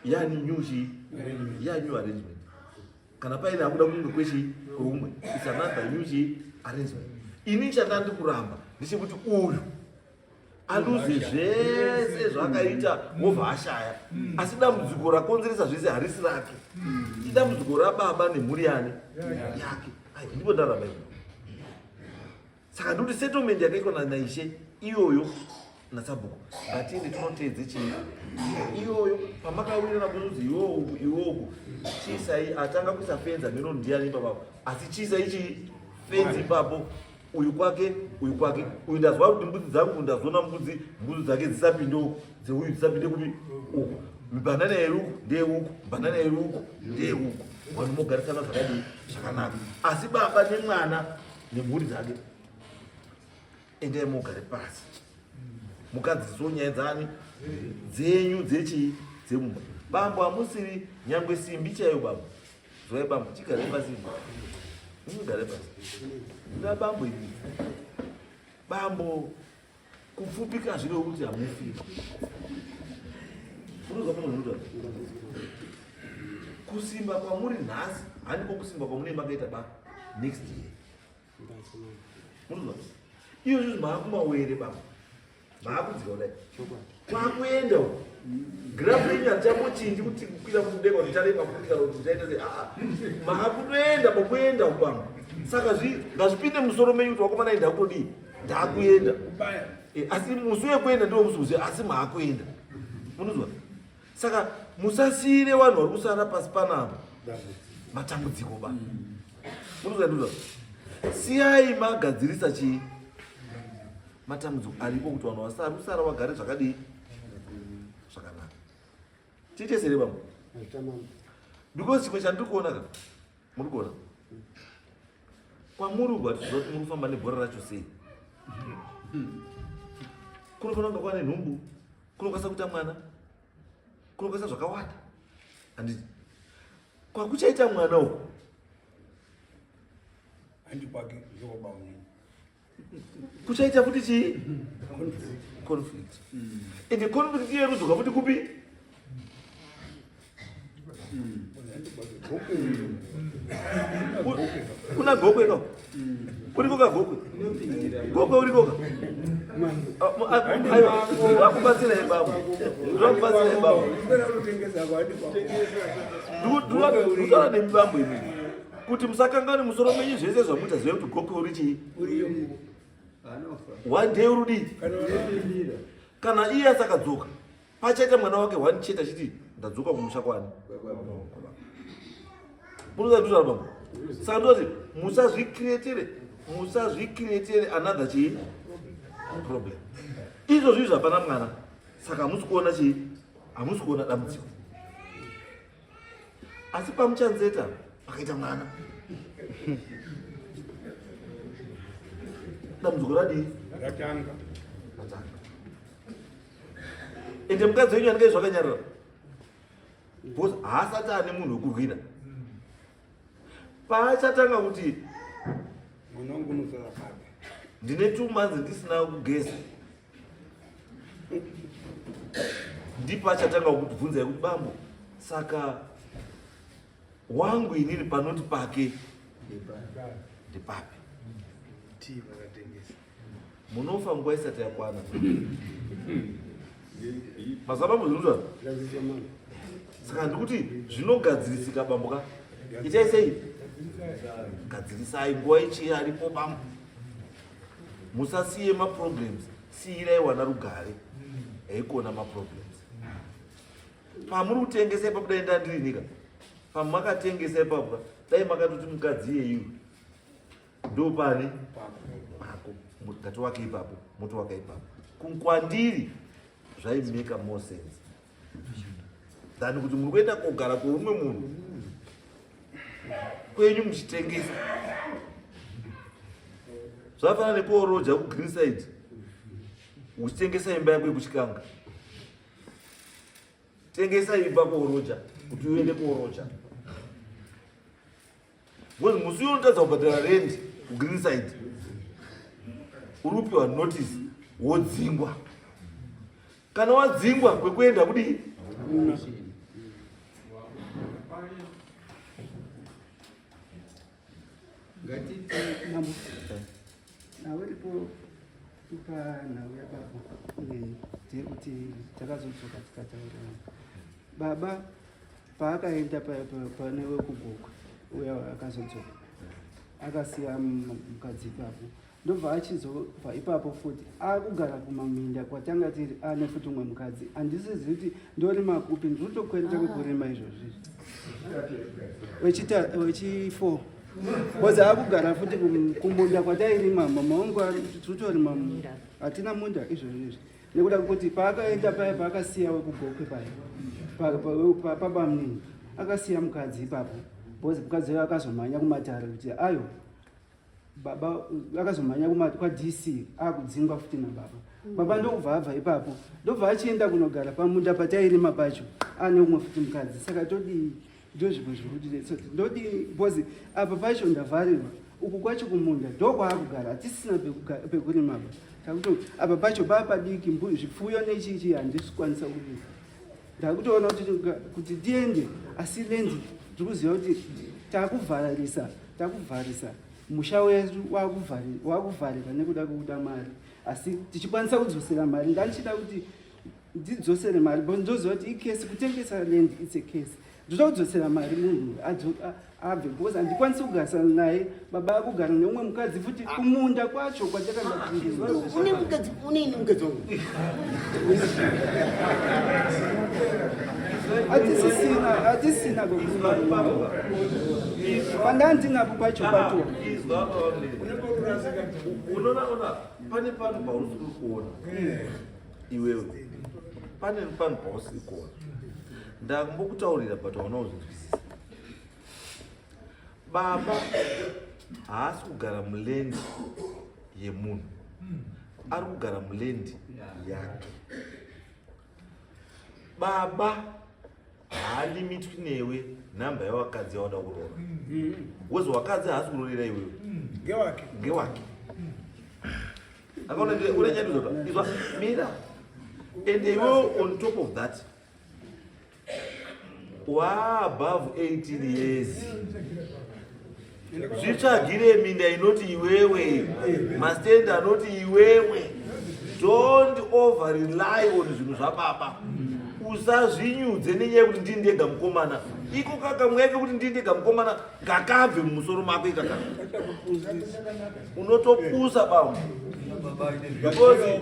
yani new chi ya new arrangement. Kana paine hakuda kumwe kwechi kweumwe it's another new chi arrangement. Ini chandandi kuramba ndechekuti uyu aluze zvese zvaakaita wobva ashaya, asi dambudziko rakonzeresa zvese harisi rake, idambudziko rababa nemhuri yani yake. Ai, ndipo ndaramba izvo. Saka ndikuti settlement yakaitwa naishe iyoyo nasabhuku ngatiende tinoteedze chii iyoyo pamakawirirana kuzuzi iwoku iwoku chiisai atanga kuisa fenzi ameno ndiani ipapapo asi chiisai chii fenzi ipapo uyu kwake uyu kwake uyu ndazwa kuti mbudzi dzangu ndazoona mbudzi mbudzi dzake dzisapinde uku dzeuyu dzisapinde kupi uku bhanana iri uku ndeyeuku bhanana iri uku ndeyeuku vanhu mogarisana zvakadii zvakanaka asi baba nemwana nemhuri dzake endai mugare pasi mukadzidzisawo nyaya dzani dzenyu dzechii dzemumba. Bambo hamusiri nyangwe simbi chaiyo bambo. Zwai bambo chigare pasi, mugare pasi nda bambo imi bambo kupfupika zviro kuti hamufi. Unozwa munhu unotaura kusimba kwamuri nhasi handiko kusimba kwamunenge makaita ba next year. Munozwa iyo izvozvi maakumawere baba maakudzika kudai kwakuenda uku grafu yenyu hatichambochinji kuti kukwira mudenga kuti chareba kukwira kuti chaita sei aa maakutoenda pokuenda uku bambo. Saka ngazvipinde musoro menyu kuti wakomana enda kutodii ndakuenda. Asi musi wekuenda ndiwo musi uziva asi maakuenda munozwa. Saka musasiyire vanhu vari kusara pasi panapa matambudziko ba. Munozwa ndizvo siyai magadzirisa chii matambudziko aripo kuti vanhu vasara kusara vagare zvakadii zvakanaka. Tiite sere bambo because chimwe chandiri kuona ka muri kuona kwamuri uku hatiziva kuti muri kufamba nebhora racho sei. Kunofanira kunge kwane nhumbu, kunokwanisa kuita mwana, kunokwanisa zvakawanda. Handiti kwakuchaita mwana uku handi kwake ndokwababa munini. Kuchaita futi chii? Conflict. Ende conflict iye kudzoka futi kupi? Kuna gokwe ka? Uriko ka gokwe? Gokwe uriko ka? Aiwa, vakubatsira ibabo. Vakubatsira ibabo. Ndikutaura nemi bambo imi. Kuti musakangane musoro menyu zvese zvamuita zive kuti gokwe uri chii? One day uri dii? Kana iye asakadzoka pachaita mwana wake one chete achiti ndadzoka kumusha kwani. Munoziva ndizvo bambo. Saka ndoti musazvikreatere, musazvikreatere another chii? Problem. Izvozvo izvo hapana mwana. Saka hamusi kuona chii? Hamusi kuona dambudziko. Asi pamuchanzeta pakaita mwana. Dambudziko radii? Ratanga. Ratanga. Ende mukadzi wenyu anenge zvakanyarara. Because haasati ane munhu wekurwira. Paachatanga kuti mwana wangu unosara papi, ndine 2 months ndisina kugeza, ndipo achatanga kutibvunzai kuti bambo, saka wangu inini panoti pake ndepapi? Munofa nguva isati yakwana. Mazuva bambo zvinotaura. Saka ndikuti zvinogadzirisika bambo ka. Itai sei? Gadzirisai nguva ichi aripo bambo. Musasiye maproblems, siyirai wana rugare. Haikona maproblems. Pamuri kutengesa ipapo dai ndandiri nyika. Pamakatengesa ipapo dai makatoti mukadzi iyeyu ndopane pako ngatiwake ipapo motowaka ipapo. Kwandiri zvaimeka more sense than kuti muri kuenda kogara kweumwe munhu kwenyu muchitengesa. Zvafanana nekuoroja kuGreenside uchitengesa imba yako yekuChikanga. Tengesa imba kuoroja kuti uende kuoroja. Because musi uyo unotadza kubhadhara rent kuGreenside, uri kupiwa notice wodzingwa. Kana wadzingwa kwekuenda kudii? Ngatiti nhau iripo panhau yababa ndeyekuti takazodzoka tikataurirana. Baba paakaenda pane wekugokwe uya akazodzoka akasiya mukadzi ipapo, ndobva achizobva ipapo futi akugara kumaminda kwatanga tiri ane futi umwe mukadzi. Handisizivi kuti ndorima kupi, ndiri kutokwereta kwekurima izvozvi wechi4 because akugara futi kumunda kwatairima. Mama wangu tiri kutorima, hatina munda izvozvi izvi, nekuda kwekuti paakaenda paya paakasiya wekugokwe paya pabamunini akasiya mukadzi ipapo, because mukadzi uyo akazomhanya kumatare kuti ayo baba akazomhanya kwaDC akudzingwa futi nababa. Baba ndokubva abva ipapo, ndobva achienda kunogara pamunda patairima pacho ane umwe futi mukadzi. Saka todii? Ndo zvimwe zviri kuti ndodii, because apa pacho ndavharirwa, uku kwacho kumunda ndokwaakugara, hatisina pekurima pa. Takuti apa pacho paa padiki, zvipfuyo nechichi handisi kukwanisa kurima. Ndakutoona kuti tiende, asi land tiri kuziva kuti takuvharisa, takuvharisa musha wedu, wakuvharika nekuda kwekuda mari, asi tichikwanisa kudzosera mari. Ndandichida kuti ndidzosere mari because ndoziva kuti icase kutengesa land, it's a case. Ndoda kudzosera mari munhu abve because handikwanisi kugarisana naye. Baba akugara neumwe mukadzi futi kumunda kwacho kwatakanga. Une mukadzi, uneini mukadzi wangu? Hatisisina, hatisina kwekurima pandandinapo pacho pato. Izwa baba munini. Unoona, ona pane panhu pausiri kuona iwewe, pane panhu pausiri kuona. Ndambokutaurira but hauna kuzvinzwisisa. Baba haasi kugara muland yemunhu, ari kugara muland yake. Baba haalimitwi newe nhamba yawakadzi yawada kuroora, wezi wakadzi haasi kurorera iwewe. Ngewake. Ngewake. Akaona une nyaya ndizvoka. Izwa mira. And iwewe on top of that wa above 18 years. Zvitsvagire minda inoti iwewe, mastand anoti iwewe. Don't over rely on zvinhu zvababa. Usazvinyudze nenyaya yekuti ndini ndega mukomana. Iko kakamweya kekuti ndini ndega mukomana ngakabve mumusoro mako ikaka. Unotopusa bambo. Because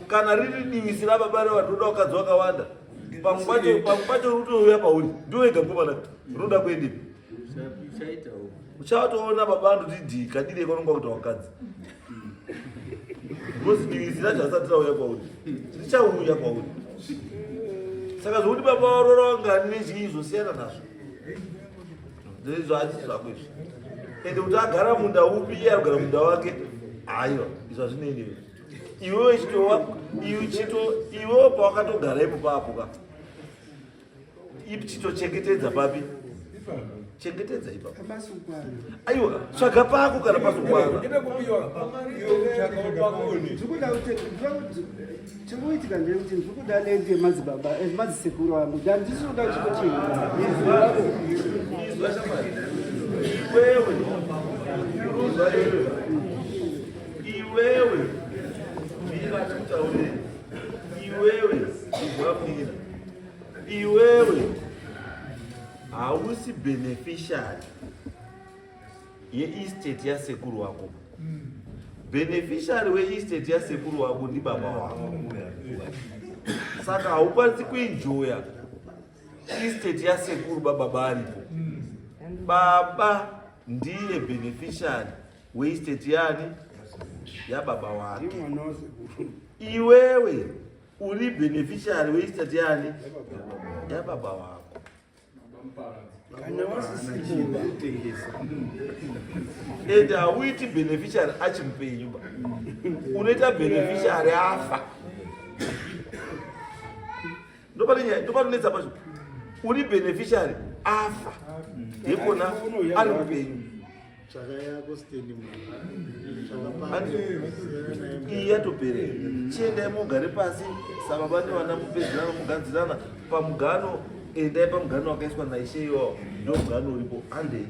kana riri divisi rababa revanoda vakadzi vakawanda, pamwe pacho pamwe pacho rutouya pauri ndiwe wega mukomana rinoda kuendepi? Uchatoona baba andoti dhii kadire kanonga kuita wakadzi. Because divisi racho asati rauya kwauri, richauya kwauri. Saka zvokuti baba varora vangani nechii zvosiyana nazvo. Ndizvo hazvisi zvako izvi. Ende kuti agara munda upi iye arikugara munda wake, aiwa izvo hazvinei newe. Iwewe chitova iwe chito iwewe pawakatogara ipo papo ka. Chitochengetedza papi? Chengetedza ipapo. Aiwa, tsvaga pako kana pasokwana. Chikuitika ndekuti ndiri kuda land yemadzibaba emadzisekuru angu ndandisi kuda chiko chinhu. Izwa shamwari. Iwewe. Uruzwa iwewe. Iwewe. Mira tikutaurire. Iwewe. Izwa mira. Iwewe. Hausi beneficiary yeestate yasekuru wako. Beneficiary weestate yasekuru wako ndibaba wako. Saka haukwanisi kuenjoya estate yasekuru baba baripo. Baba ndiye beneficiary weestate yani yababa wake. Mwana wasekuru. Iwewe uri beneficiary weestate yani yababa wako. Kana wasisipo Ende hauiti beneficiary achimupenyu ba. Unoita beneficiary afa. Ndopanonetsa pacho. Uri beneficiary afa. Yekona ari mupenyu. Tsvaka yako stand Iyi yatoperera. Chiendai mugare pasi sababa nevana mupedzerana mugadzirana pamugano. Endai pamugano wakaiswa naishe iwawo ndo mugano uripo. Handei.